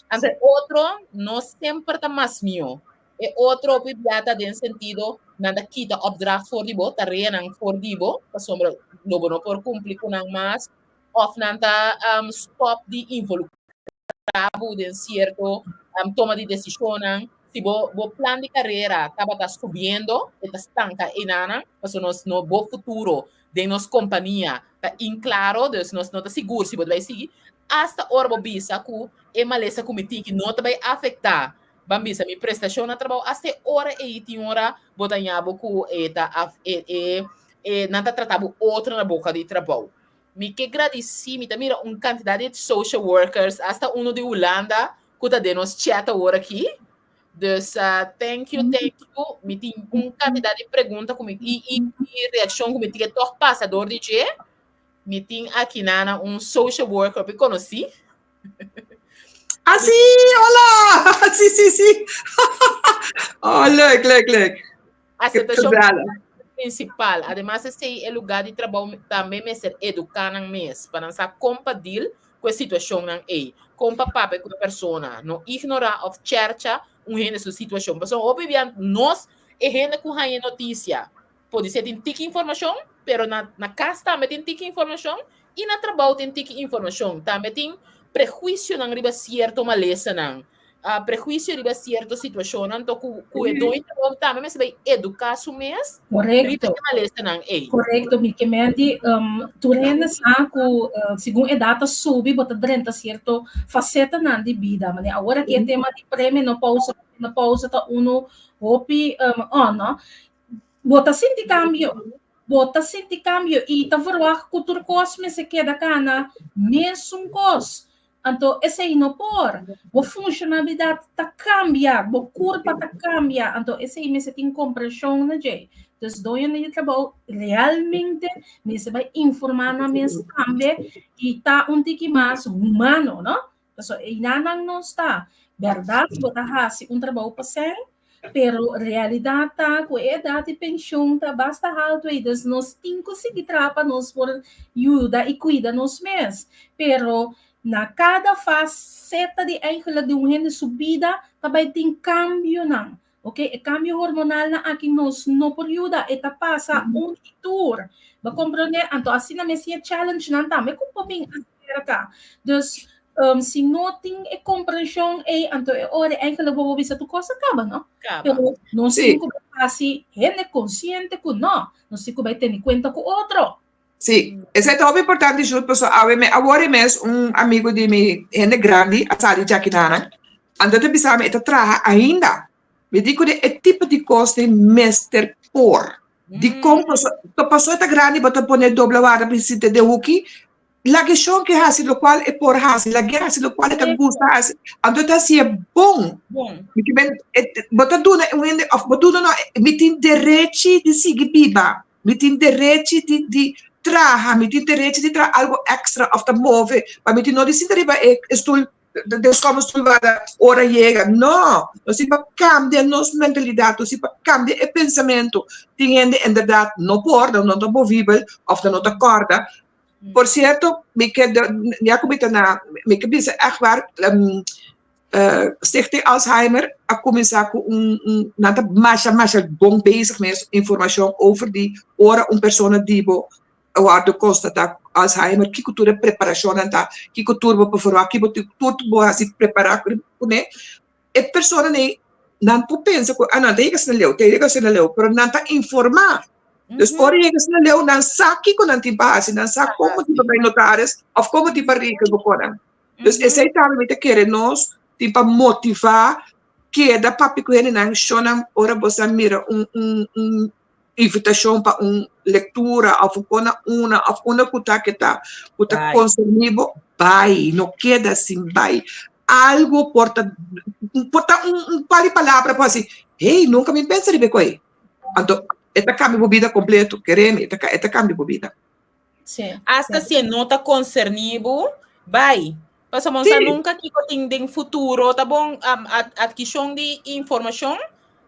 Anto e otro no semper ta mas mihó. E otro hopi bia ta den sentido nan ta kita opdracht for di bo, tareanan for di bo pasobra lo bo no por kumpli ku nan mas òf nan ta stòp di involukrá bo den sierto toma di desishonnan. Si bo bo plan di karera tabata subiendo, e ta stanka einanan, pasobra nos no bo futuro den nos kompania ta inklaro, dus nos no ta sigur si bo ta bai sigui. Asta ora bo bisa ku e malesa ku mi tin ki no ta bai afektá, ban bisa mi prestashon na trabou, asta e ora ei tin ora bo ta haña bo ku e ta e e e nan ta trata bo otro na boka di trabou. Mi ke gradisí, mi ta mira un kantidat di social workers, asta unu di Hulanda ku ta den nos chat awor aki. Dus thank you, thank you. Mi tin un kantidat di pregunta ku mi i i i reakshon ku mi tin ke tòg pasa dor di dje. Mi tin aki nana un social worker pi konosí. Ah, sí, hola! Sí, sí, sí. Oh, leuk, leuk, leuk. Aceptacion principal. Ademas esei e lugar di trabou tambe mester educa nan mes pa nan sa con pa deal cu e situacionnan ei. Con pa papia cu e persona. No ignora of chercha un hende su situacion. Pasobra hopi bia nos e hende cu haña e noticia Podisé tin tiki informashon, pero na na kas tambe tin tiki informashon i na trabou tin tiki informashon. Tambe tin prehuisionan riba sierto malesanan, prehuisio riba sierto situashonnan to ku ku e doño di trabou tambe mester bai eduká su mes riba Korekto. e malesanan ei. Korekto, mi ke men di tur hende sa ku segun edat ta subi bo ta drenta sierto fasetanan di bida. Manera awor aki e tema di premenopousa, menopousa ta unu hopi on, no? Bo ta sinti kambio. Bo ta sinti kambio i ta verwagt ku tur kos mester keda kana mesun kos. Anto esei no por. Bo funshonalidat ta kambia, bo kurpa ta kambia, anto esei mester tin komprenshon na dje. Dus doñonan di trabou realmente mester bai informá nan mes tambe i ta un tiki mas humano, no? Pasobra einanan nos ta. Bèrdat bo ta hasi un trabou pa sèn, pero realidat ta ku e edat di penshon ta basta haltu ei, dus nos tin ku sigui traha pa nos por yuda i kuida nos mes. Pero na kada faseta di eigenlijk di un hende su bida ta bai tin kambionan. Ok, e kambio hormonalnan aki nos no por yuda, e ta pasa un i tur. Bo komprondé? Anto asina mes e challengenan tambe ku por bin aserka. Dus si no tin e komprenshon ei, anto e ora eigenlijk bo por bisa tur kos a kaba, no? Kaba. Pero nos Sí. tin ku bai hasi hende konsiente ku no, nos tin ku bai tene kuenta ku otro. Sí, esei ta hopi importante Jules, pasobra awe me awor e mes un amigo di mi hende grandi a sali djakinana, anto e ta bisa mi e ta traha ainda. Mi di ku e tipo di kos den mester por. Dikon? Pasobra pasobra e ta grandi bo ta pone dobla warda pa sinta den huki, laga e shon ke hasi lokual e por hasi, laga e hasi lokual e ta gusta hasi, anto e ta hasié bon. Mi ke men bo ta duna un hende òf bo duna no, mi tin derechi di sigui biba. Mi tin derechi di di traha, mi tin derechi di traha algo extra of ta move, pa mi tin no di sinta riba e stoel, den schommelstoel warda ora yega. No! Nos tin pa cambia nos mentalidad, nos tin pa cambia e pensamento. Tin hende inderdaad no por, nan no ta movibel of nan no ta corda. Por cierto, mi ke, ya cu mi ta na, mi ke bisa echt waar, Stichting Alzheimer a kuminsá ku un un nan ta masha masha bon bezig mes informashon over di ora un persona di bo a wòrdu konstatá ku Alzheimer kiko tur e preparashonnan ta, kiko tur bo por ferwagt, kiko tur bo hasi prepará kuné. E personanan ei nan por pensa ku a nan ta yega asina leu, ta yega asina leu, pero nan ta informá. Dus ora yega asina leu nan sa kiko nan tin pa hasi, nan sa komo tin pa bai notaris òf komo tin pa regel bo konan. Dus esei tambe mi ta kere nos tin pa motivá keda papia ku hendenan shonnan ora bo sa mira un un un invitashon pa un lektura òf un kona una òf una ku ta ke ta ku ta konserní bo bai no keda sin bai algu por ta por ta un un par di palabra por hasi hey nunka mi pensa riba e kos ei anto e ta kambia bo bida kompleto kere mi e ta kambia bo bida. Sí. Hasta si e no ta concerní bo, bai. Pasobra bo sa nunca kiko tin den futuro. Ta bon, um, ad, adquisión di informacion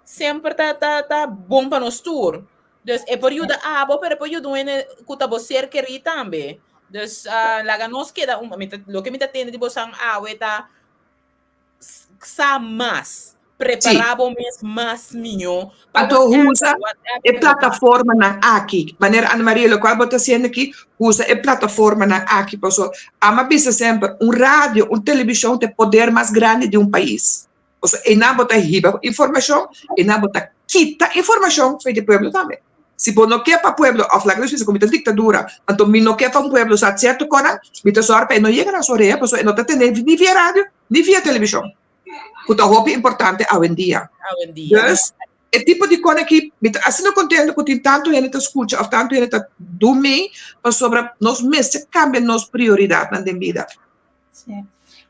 semper ta, ta, ta bon pa nos tur. Dus e por yuda abo, pero e por yuda un hende ku ta bo ser kerí tambe. Dus uh, laga nos keda un, mi ta, loke mi ta tende di bosan awe ta sa mas, prepará bo mes mas mihó. Anto usa e plataformanan aki, manera Ana Maria lokual bo ta hasiendo aki, usa e plataformanan aki paso amo a bisa semper un radio, un televishon ta e poder mas grandi di un pais. Paso einan bo ta hiba informashon, einan bo ta kita informashon for di pueblo tambe. Si bo no ke pa pueblo òf laga nos bisa ku mi ta diktadura, anto mi no ke pa un pueblo sa sierto kosnan, mi ta sòru pa e no yega na su orea pasobra e no ta tende ni via radio ni via televishon, ku ta hopi importante awendia. Dus e tipo di kos aki mi ta asina kontento ku tin tantu hende ta skucha òf tantu hende ta dun mi pasobra nos mester kambia nos prioridatnan den bida. Sí.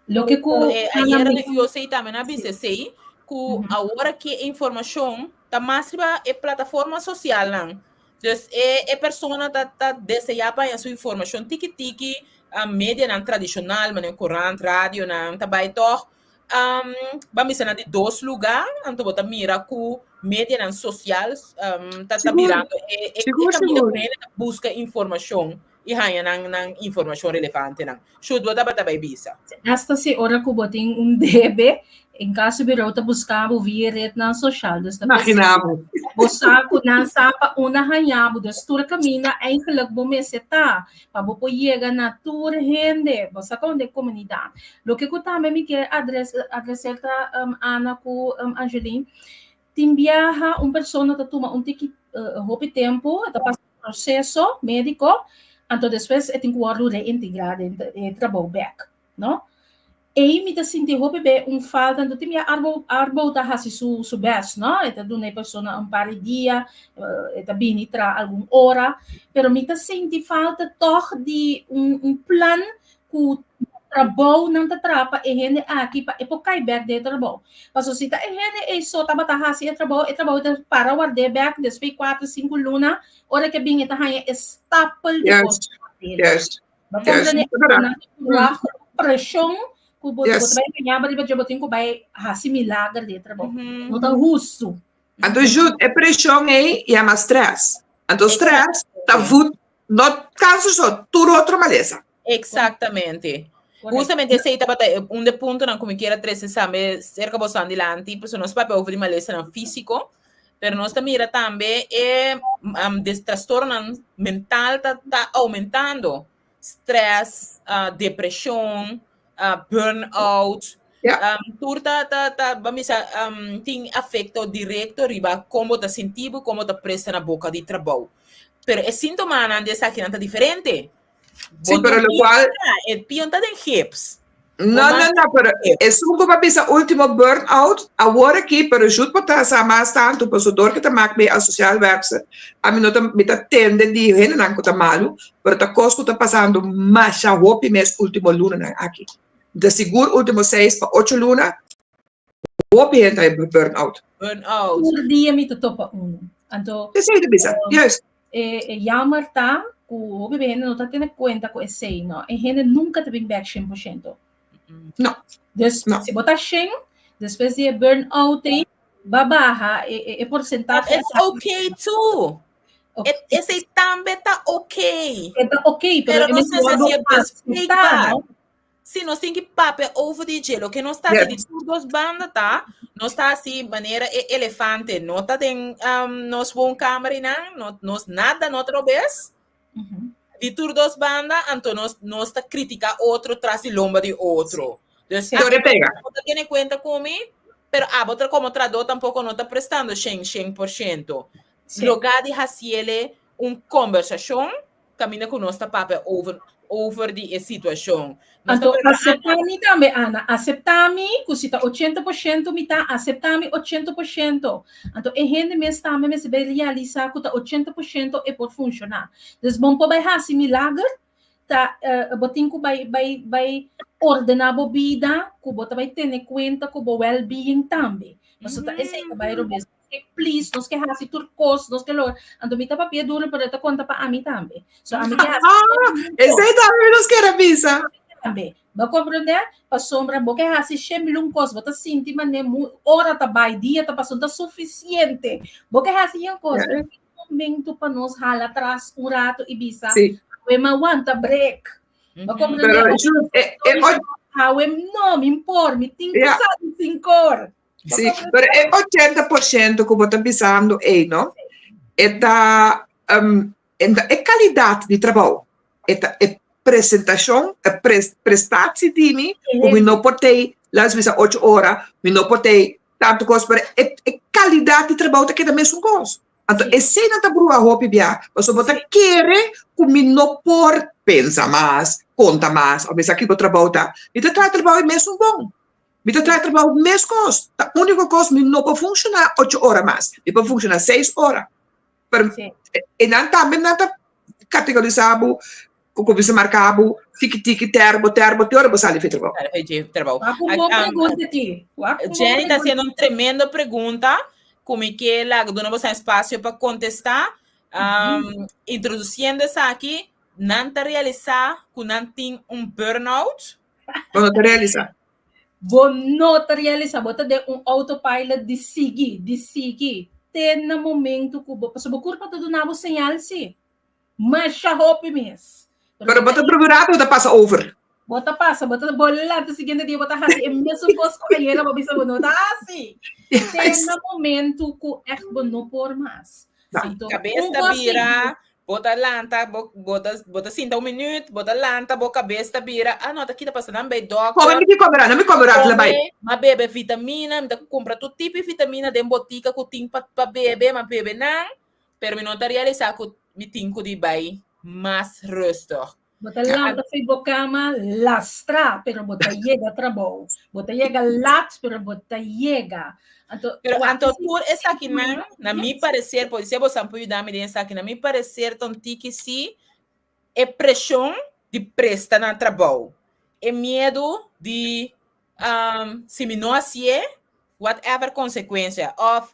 Loke ku Eh, ayer yo sei tambe na bisa sei ku awor aki e informashon ta mas riba e plataforma sosialnan. Dus e e persona ta ta deseá pa haña su informashon tiki tiki, a medianan tradishonal manera korant, radionan ta bai tòg um ban bisa na di dos lugá, anto bo ta mira ku medianan sosial um ta ta Sigur, birando e e e sigur, kaminda sigur. ku hende ta buska informashon. I haña nan nan informashon relevantenan. Shut bo tabata bai bisa. Hasta si ora ku bo tin un debe, en kaso birou ta buska bo via retnan soshal. Dus ta p'esei Imagina bo. bo sa ku nan sa pa unda haña bo. Dus tur kaminda eigenlijk bo mester ta pa bo por yega na tur hende. Bo sa kon den komunidat. Loke ku tambe mi ke adres adreser ta Ana ku Angeline, tin biaha un persona ta tuma un tiki hopi tempu, e ta pasa proceso médico, anto despues e tin ku wòrdu reintegrá den e trabou bèk, no? Ei mi ta sinti hopi be un falta, anto tin bia Arbo, Arbo ta hasi su, su bèst, no? E ta duna e persona un par di dia, e ta bini tra algun ora, pero mi ta sinti falta tòg di un, un plan ku trabou nan ta traha pa e hende aki pa e por kai bèk den e trabou. Pasobra si ta e hende ei so tabata hasi e trabou, e trabou ta para ward'é bèk despues di kuater, sinku luna, ora ke bin e ta haña e stapel di kos Juist, juist, Bo juist. komprende? Ta berdad. Nan ta traha ku preshon ku bo bo ta Yes. bai haña riba dje, bo tin ku bai hasi milager den e trabou. No ta hustu. Anto Jude, e preshon ei yama stress. Anto stress ta voed no kanser so, tur otro malesa. Exactamente. Justamente esei tabata e un de puntonan ku mi kier a trese tambe serka boso dilanti, pasobra nos papia over di malesanan físiko, pero nos ta mira tambe e um, des trastornonan mental ta, ta aumentando. Stress, uh, depreshon, uh, burnout. Ja. Um, tur ta, ta, ta, ba misa, um, tin afecto directo riba kon bo ta sinti bo, kon bo ta presta na boka di trabou. Pero e síntomanan di esakinan ta diferente. Sí, pero lo cual... E pion ta den gips. No, no, no, pero esun ku pa bisa último burnout, awor aki, pero jut por ta sa mas tantu, paso dor ke ta mak mi a sociaal werkster, a mi no ta, mi ta tende di hendenan ku ta malu, pero ta kos ku ta pasando masha hopi mes último lunanan aki. De sigur último seis pa ocho luna, hopi hende ta burnout. Burnout. Tur dia mi ta topa unu. Anto, Esei ta bisa, juist. E, e jammer ta ku hopi hende no ta tene kuenta ku esei, no. E hende nunka ta bin bèk 100%. No. Dus No. si bo ta 100, despues di e burn-out ei, ba baha e, e, e porcentahe. But it's okay too. Ok. Esei tambe ta okay. E ta okay, pero, Pero e nos mester ta wordo hasi e aceptá, bespreekbaar. no? Si nos tin ki papia over di dje, loke nos ta hasi di tur dos banda ta, nos ta hasi manera e elefante no ta den um, nos woonkamer einan, no, nos nada no ta robes. Di tur dos banda, anto nos, nos ta critica otro tras di lomba di otro. Dus Sí. Tur e pega. no ta tene cuenta cu mi, pero abo tra como trahador tampoco no ta prestando shen, 100%. Lugar di hasiele un conversacion, Caminda cu nos ta papia over over di e situacion. Nos ta Anto, prepará aceptá mi tambe, Ana. Aceptá mi cu si ta 80% mi ta, aceptá mi 80%. Anto, e hende mes tambe mester bay realisa cu ta 80% e por funciona. Dus bon por bay haci milager, ta eh, bo tin cu bay bay bay ordena bo bida, cu bo ta bay tene cuenta cu bo well-being tambe. Pasobra ta esey ta bay robes. Please, nos ke hasi tur kos, nos ke logra. Anto mi ta papia duro, pero e ta konta pa ami tambe. So ami ke hasi Ah, esei tambe nos kier a bisa. tambe. Bo komprendé? Pasobra bo ke hasi shen milun kos, bo ta sinti manera mu ora ta bai, dia ta pasa, no ta sufisiente. Bo ke hasi yen kos, pero tin momento pa nos hala atras un rato i bisa, awe mi a wanta brek. Bo komprendé? Pero, Jules, e, e, Awe no, mi por, mi tin ku sali sin kor. Sí, pero e 80% ku bo ta bisando ei, no? E ta um, e kalidat di trabou. E ta e presentashon, e pres, prestatie di mi, ku mi no por tei, laat bisa 8 ora, mi no por tei tantu kos, pero e, e kalidat di trabou ta keda mesun kos. Anto esei nan ta brua hopi bia, pasobra bo ta kere ku mi no por pensa mas, konta mas, òf mi sa kiko trabou ta. Mi ta traha trabou e mesun bon. Mi ta traha trabou meskos. Ta úniko kos mi no por funshoná ocho ora mas, mi por funshoná seis ora. Pero e nan tambe nan ta kategorisá bo Ku kuminsa marka bo tiki tiki terbo terbo te ora bo sali fi trabou. Sali fi trabou. Wak un bon pregunta aki. Wak un bon Jenny ta pregunta. hasiendo un tremendo pregunta ku mi ke laga duna boso espasio pa kontestá. Introdusiendo esaki, nan ta realisá ku nan tin un burnout? Bo no ta realisá. Bo no ta realisá, bo ta den un autopilot di sigui, di sigui, te na momento ku bo, pasobra bo kurpa ta duna bo señal sí. Masha hopi mes. Pero bo ta drumi rato bo ta pasa over. Bo ta pasa, bo ta bolbe lanta siguiente dia bo ta hasi e mesun kos ku ayera bo bisa bo no ta hasi. Te na momento ku echt bo no por mas. Anto, Kabes un ta kos sí, bira, bo ta lanta, bo, bo ta, bo ta sinta un minuut, bo ta lanta, bo kabes ta bira, ah no, ta kita pasa, nan bay Come dokter, mi ki come ra, no mi come rato la bay. come, ma bebe vitamina, mi ta kumpra tur tipo di vitamina den botika ku tin pa, pa bebe, ma bebe nan, Pero mi no ta realisá ku mi tin ku di bai mas rustig. Bo ta lanta fo'i bo kama lastrá, pero bo ta yega trabou. Bo ta yega lat, pero bo ta yega. Anto, Pero wak, anto tur esakinan, na mi parecer, podisé boso por yuda mi den esaki, na mi parecer ta un tiki si e preshon di presta na trabou, e miedu di si mi no hasié, whatever konsekuensia, òf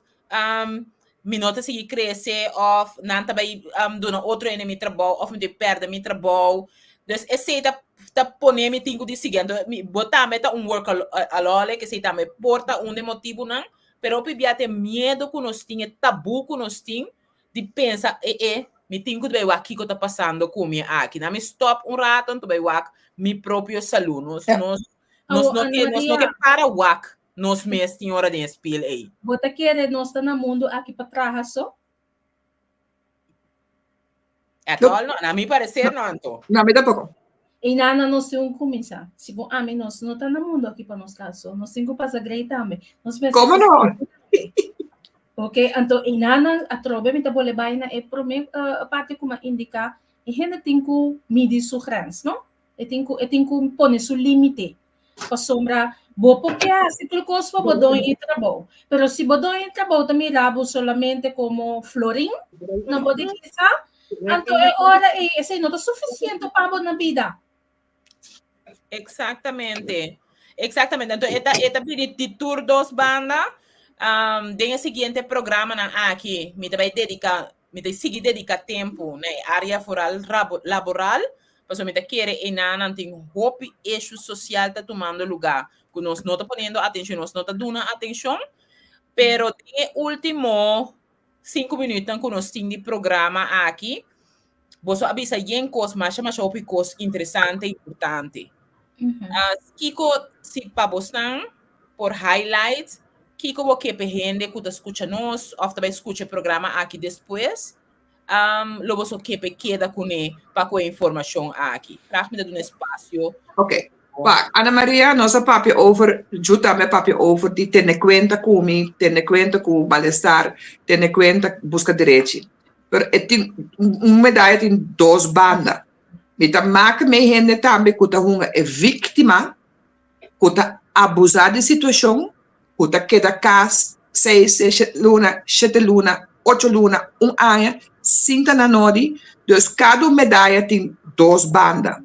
mi no ta sigui krese, òf nan ta bai duna otro hende mi trabou, òf mi ta pèrdè mi trabou. Dus esei ta ta pone mi tin ku di sigui. Anto mi bo tambe ta un workaholic, esei tambe por ta un di e motibunan, pero hopi bia ta e miedu ku nos tin, e tabú ku nos tin di pensa, e e, mi tin ku bai wak kiko ta pasando ku mi aki. Na mi stòp un rato anto bai wak mi propio salú. Nos nos nos Awo, no Ana ke nos no ke Maria. para wak nos mes tin ora den e spil ei. Bo ta kere nos ta na mundu aki pa traha so? At No. all no, na mi parecer no anto. No, mi tampoko. Einan nos tin un kuminsá. Segun ami nos no ta na mundu aki pa nos traha so. Nos tin ku pasa grei tambe. Nos mester Komo no? sostené tambe. Ok, anto einan atrobe mi ta bole bai na e promé parti ku mi a indiká, e hende tin ku midi su grens, no? E tin ku e tin ku pone su límite. Pasobra bo por ke hasi tur kos pa bo doño di trabou, pero si bo doño di trabou ta mira bo solamente komo florin na bo divisa, anto e ora ei esei no ta sufisiente pa bo na bida. Exactamente. Exactamente. Anto e ta e ta bini di tur dos banda. Um, den e siguiente programanan aki mi ta bai dedica mi ta sigui dedica tempo na e área foral laboral, pasobra mi ta kere enanan tin hopi issue social ta tumando lugar ku nos no ta poniendo atencion, nos no ta duna atencion, pero den e último 5 minuutnan ku nos tin di programa aki, boso a bisa yen kos, masha masha hopi kos interesante, importante. Kiko si pa bosnan por highlight, kiko bo ke p'e hende ku ta skucha nos òf ta bai skucha e programa aki despues, lo boso ke p'e keda kuné pa ku e informashon aki? Graag mi ta duna espasio. Ok. Wak, Ana Maria, nos a papia over, Ju tambe a papia over di tene kuenta ku mi, tene kuenta ku malestar, tene kuenta buska derechi. Pero e tin, un medaya tin dos banda. Mi ta maka me hende tambe ku ta hunga e víktima, ku ta abusá di situashon, ku ta keda kas seis, seis luna, shete luna, ocho luna, un aña sin ta na nodi. Dus kada un medaya tin dos banda.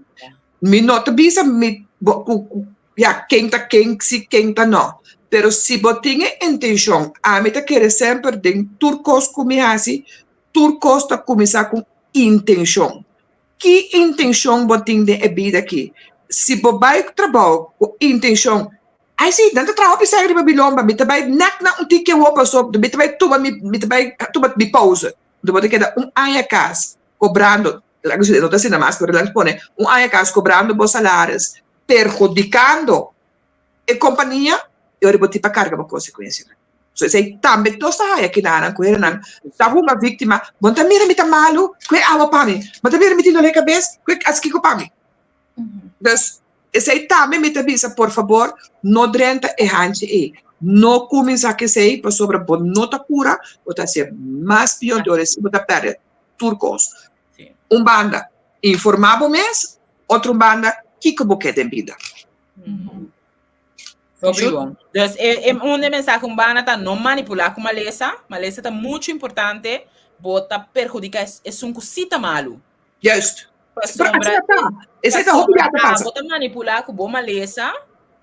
Mi no ta bisa mi bo ku ku ya ken ta ken si ken ta no. Pero si bo tin e intenshon, ami ta kere semper den tur kos ku mi hasi, tur kos ta kuminsá ku intenshon. Ki intenshon bo tin den e bida aki? Si bo bai trabou ku intenshon, ai si, nan ta traha hopi sèn riba mi lomba, mi ta bai nèk nan un tiki awor paso mi ta bai tuma mi, mi ta bai tuma mi pouze. Anto bo ta keda un aña kas kobrando, no ta asina mas, pero laga pone un aña kas kobrando bo salaris, perhudikando e kompania i ora bo tin pa karga bo konsekuensianan. So esei tambe nos ta haya kinanan ku hendenan ta hunga víktima, bo no ta mira mi ta malu, kue awa pa mi, bo no ta mira mi tin dolé kabes, kue hasi kiko pa mi. Dus esei tambe mi ta bisa por fabor no drenta e hanchi ei. No kuminsá ku esei pasobra bo no ta kura, bo ta hasié mas pió dor esei bo ta pèrdè tur kos. Un banda informá bo mes, otro banda kiko bo ke den bida. Hopi bon. Dus e, e un de mensahe un banda ta no manipulá ku malesa. Malesa ta mucho importante. Bo ta perhudiká es, esun ku sí ta malu. Juist. Pero Pasobra, asina ta. Esei ta hopi pasobra ya ta pasa. abo ta manipulá ku bo malesa,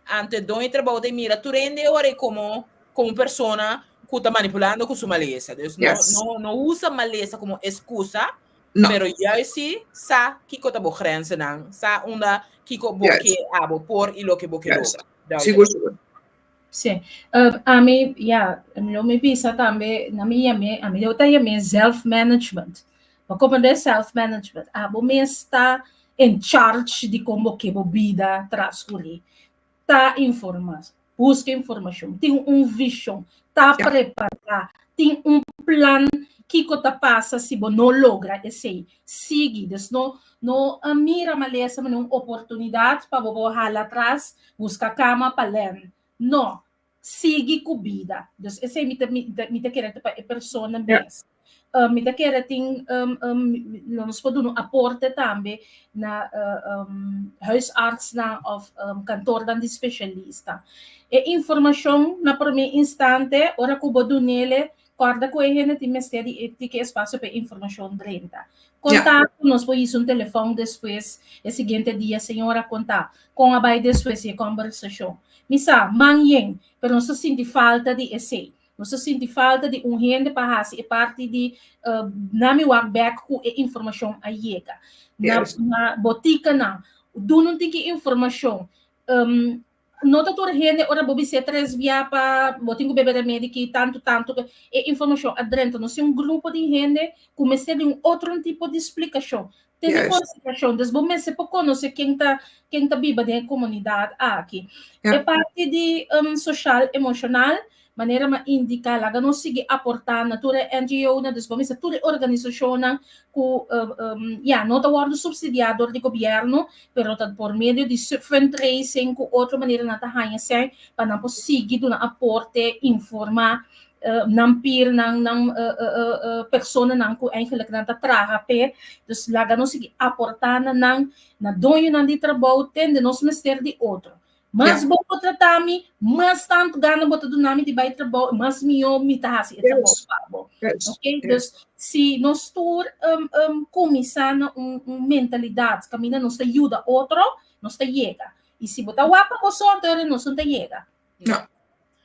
ante doño trabou ta mira tur hende ora e komo komo persona ku ta manipulando ku su malesa. Dus no, Yes. no, no usa malesa komo excusa, No. pero juist sí sa kiko ta bo grenzennan, sa unda kiko bo Juist. ke abo por i loke bo ke Juist. logra. Duidelijk. Sigur, sigur. Sí. Uh, ami, ja, lo mi bisa tambe, na mi yame, ami lo ta yame self-management. Pa comprende self-management, abo mes ta in charge di kon bo ke bo bida transcurri. Ta informa, busca informacion, tin un vision, ta Ja. prepara, tin un plan kiko ta pasa si bo no logra esei. Sigui, dus no, no uh, mira malesa manera un oportunidad pa bo bo hala atras, busca cama pa len. No, sigui ku bida. Dus esei mi ta, mi ta, mi ta kere pa e persona Ja. mes. Uh, mi ta kere tin um, um, lo nos por duna un aporte tambe na uh, um, huisartsnan of um, kantoornan di specialista. E informacion na prome instante, ora ku bo dunele, kòrda ku e hende tin mester di e tiki espacio pa e informacion drenta. Ja. Kontakto, nos por hisa un telefòn despues, e siguiente dia, señora konta kon a bai despues di e kòmbersashon. Mi sa, man yen, pero nos ta sinti falta di esei. Nos ta sinti falta di un hende pa hasi e parti di uh, nami wak bek ku e informashon a yega. Na, Juist. na botikanan, duna un tiki informashon. Um, no ta tur hende ora bo bis'é tres bia pa bo tin ku bebe remedi ki tantu tantu e informashon a drenta. Nos tin un grupo di hende ku mester di un otro tipo di splikashon. Tene Juist. konsiderashon. Dus bo mester por konosé ken ta ken ta biba den e komunidat aki. Ja. E parti di um, soshal emoshonal, manera m'a indiká, laga nos sigui aportá na tur e NGO-nan, dus bo mester tur e organisashonnan ku um, ya, no ta wòrdu supsidiá dor di gobièrnu, pero ta por medio di fundraising ku otro manera nan ta haña sèn pa nan por sigui duna aporte, informá uh, nan peernan, nan uh, uh, uh, personanan ku eigenlijk nan ta traha p'e. Dus laga nos sigui aportá na nan, na doñonan di trabou, tende nos mester di otro. Mas Ja. bo por trata mi, mas tantu gana bo ta duna mi di bai trabou, mas mihó mi ta hasi e trabou Juist. pa bo. Juist. Ok? Juist. Dus si nos tur um, um, kuminsá na un, un mentalidat kaminda nos ta yuda otro, nos ta yega. I si bo ta wak pa bo so, anto nos no ta yega. No.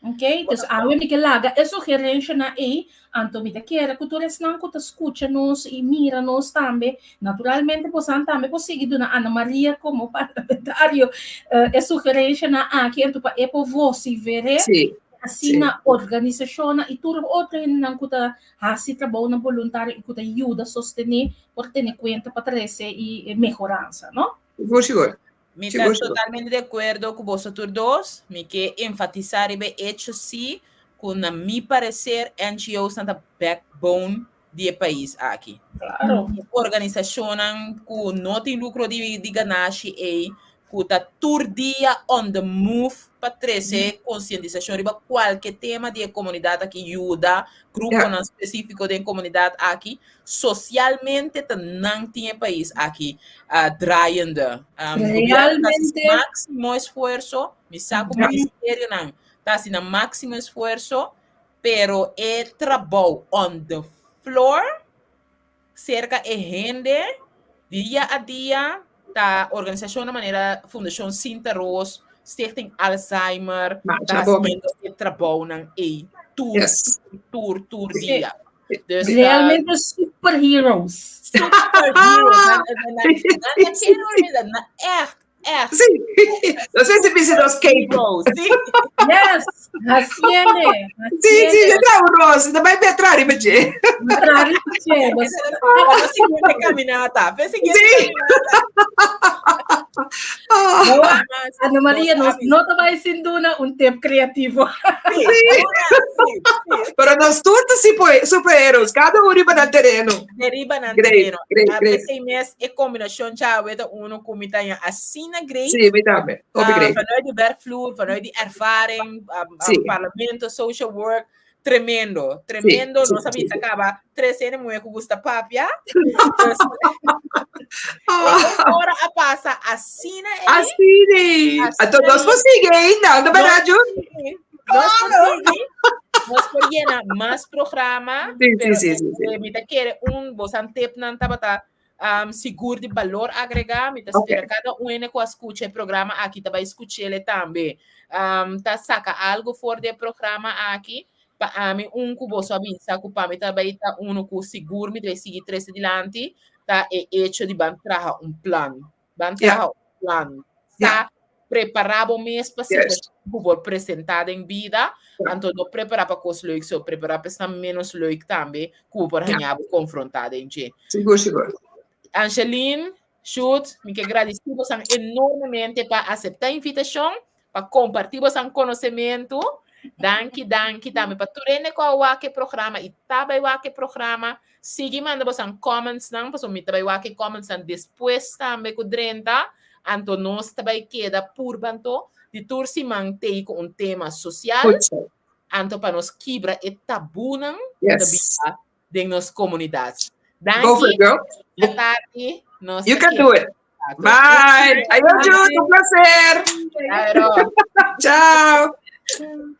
Ok? Dus awe mi ke laga e sugerenshanan ei, anto mi ta kere ku tur esnan ku ta skucha nos i mira nos tambe, naturalmente bosan tambe por sigui duna Ana Maria komo parlamentario eh, e sugerenshanan aki, anto pa e por vosiver'é, Sí. asina organisashonnan i tur otro hendenan ku ta hasi trabounan boluntario i ku ta yuda sostené por tene kuenta pa trese i mehoransa, no? Sigur, sigur. Mi ta totalmente de acuerdo cu boso tur dos. Mi ke enfatisa riba e hecho si cu na mi parecer NGO's nan ta backbone di e pais aki. Claro. Organisacionnan cu no tin lucro di, di ganashi ey, cu ta tur dia on the move pa trece concientisacion riba cualke tema di e comunidad aki, yuda gruponan specifico den comunidad aki, Socialmente ta nan tin e pais aki uh, draaiende. Um, Realmente. Máximo esfuerzo, mi sa ku ministerionan ta hasi nan máximo esfuerzo, pero e trabou on the floor cerca e hende dia a dia ta organisacionnan manera Fundacion Sinta Roos, Stichting Alzheimer, ta haciendo e trabounan ei tur, Yes. tur, tur, tur Sí. dia. Dus, Realmente superheroes. Superheroes. Na, na, na, na, na, na, echt, echt. Sí. No sé si bisa nos cape. Heroes. Sí. Yes, haciende. Sí, sí, yo trao nos. No vai entrar riba dje. Entrar riba dje. Esa era la siguiente caminata. Fe siguiente Sí. caminata. Oh. Ana Maria, nos no ta bai sin duna un tip kreativo. Sí, sí, sí. Pero nos tur ta superhéroes, kada un riba nan tereno. Riba nan Great, tereno. great, A great. pesei mes e kombinashon djawe ta uno ku mi ta haña asina great. Sí, mi tambe. Hopi Ah, great. vanuit de werkvloer, vanuit die ervaring, parlamento, social work, tremendo, tremendo. Sí, Nos a bisa kaba tres hende muhé ku gusta papia. Dus, Ah, ora a pasa asina ei. Asina. Asina Anto nos por sigui ainda, no berdad, Jun? Nos por sigui, nos por yena mas programa, pero mi ta kere un bosan tipnan tabata sigur di balor agregá. Mi ta spera kada un hende ku a skucha e programa aki ta bai skuch'ele tambe. Ta saka algu for di e programa aki. Pa ami un ku boso a bisa ku pa mi ta bai ta unu ku sigur mi ta bai sigui trese dilanti ta e echo di ban traha un plan. Ban traha un plan. Sa prepará bo mes pa situashon ku por presentá den bida. Anto no prepará pa kos leuk so, prepará pa esnan ménos leuk tambe ku bo por haña bo konfrontá den dje. Sigur, sigur. Angeline, Sjoerd, mi ke gradisí bosan enormemente pa aseptá e invitashon, pa kompartí bosan konosementu. Danki, danki tambe pa tur hende ku a wak e programa i ta bai wak e programa. Sigui manda bosan commentsnan, pasobra mi ta bai wak e commentsnan despues tambe ku drenta. Anto nos ta bai keda purba anto di tur siman tei ku un tema sosial, anto pa nos kibra e tabunan ku ta biba den nos komunidat. Go for Danki, it, girl. Buena tardi. Nos You ta can do keda it. Bye. Ayo, Jude. Un placer. Claro. Chao.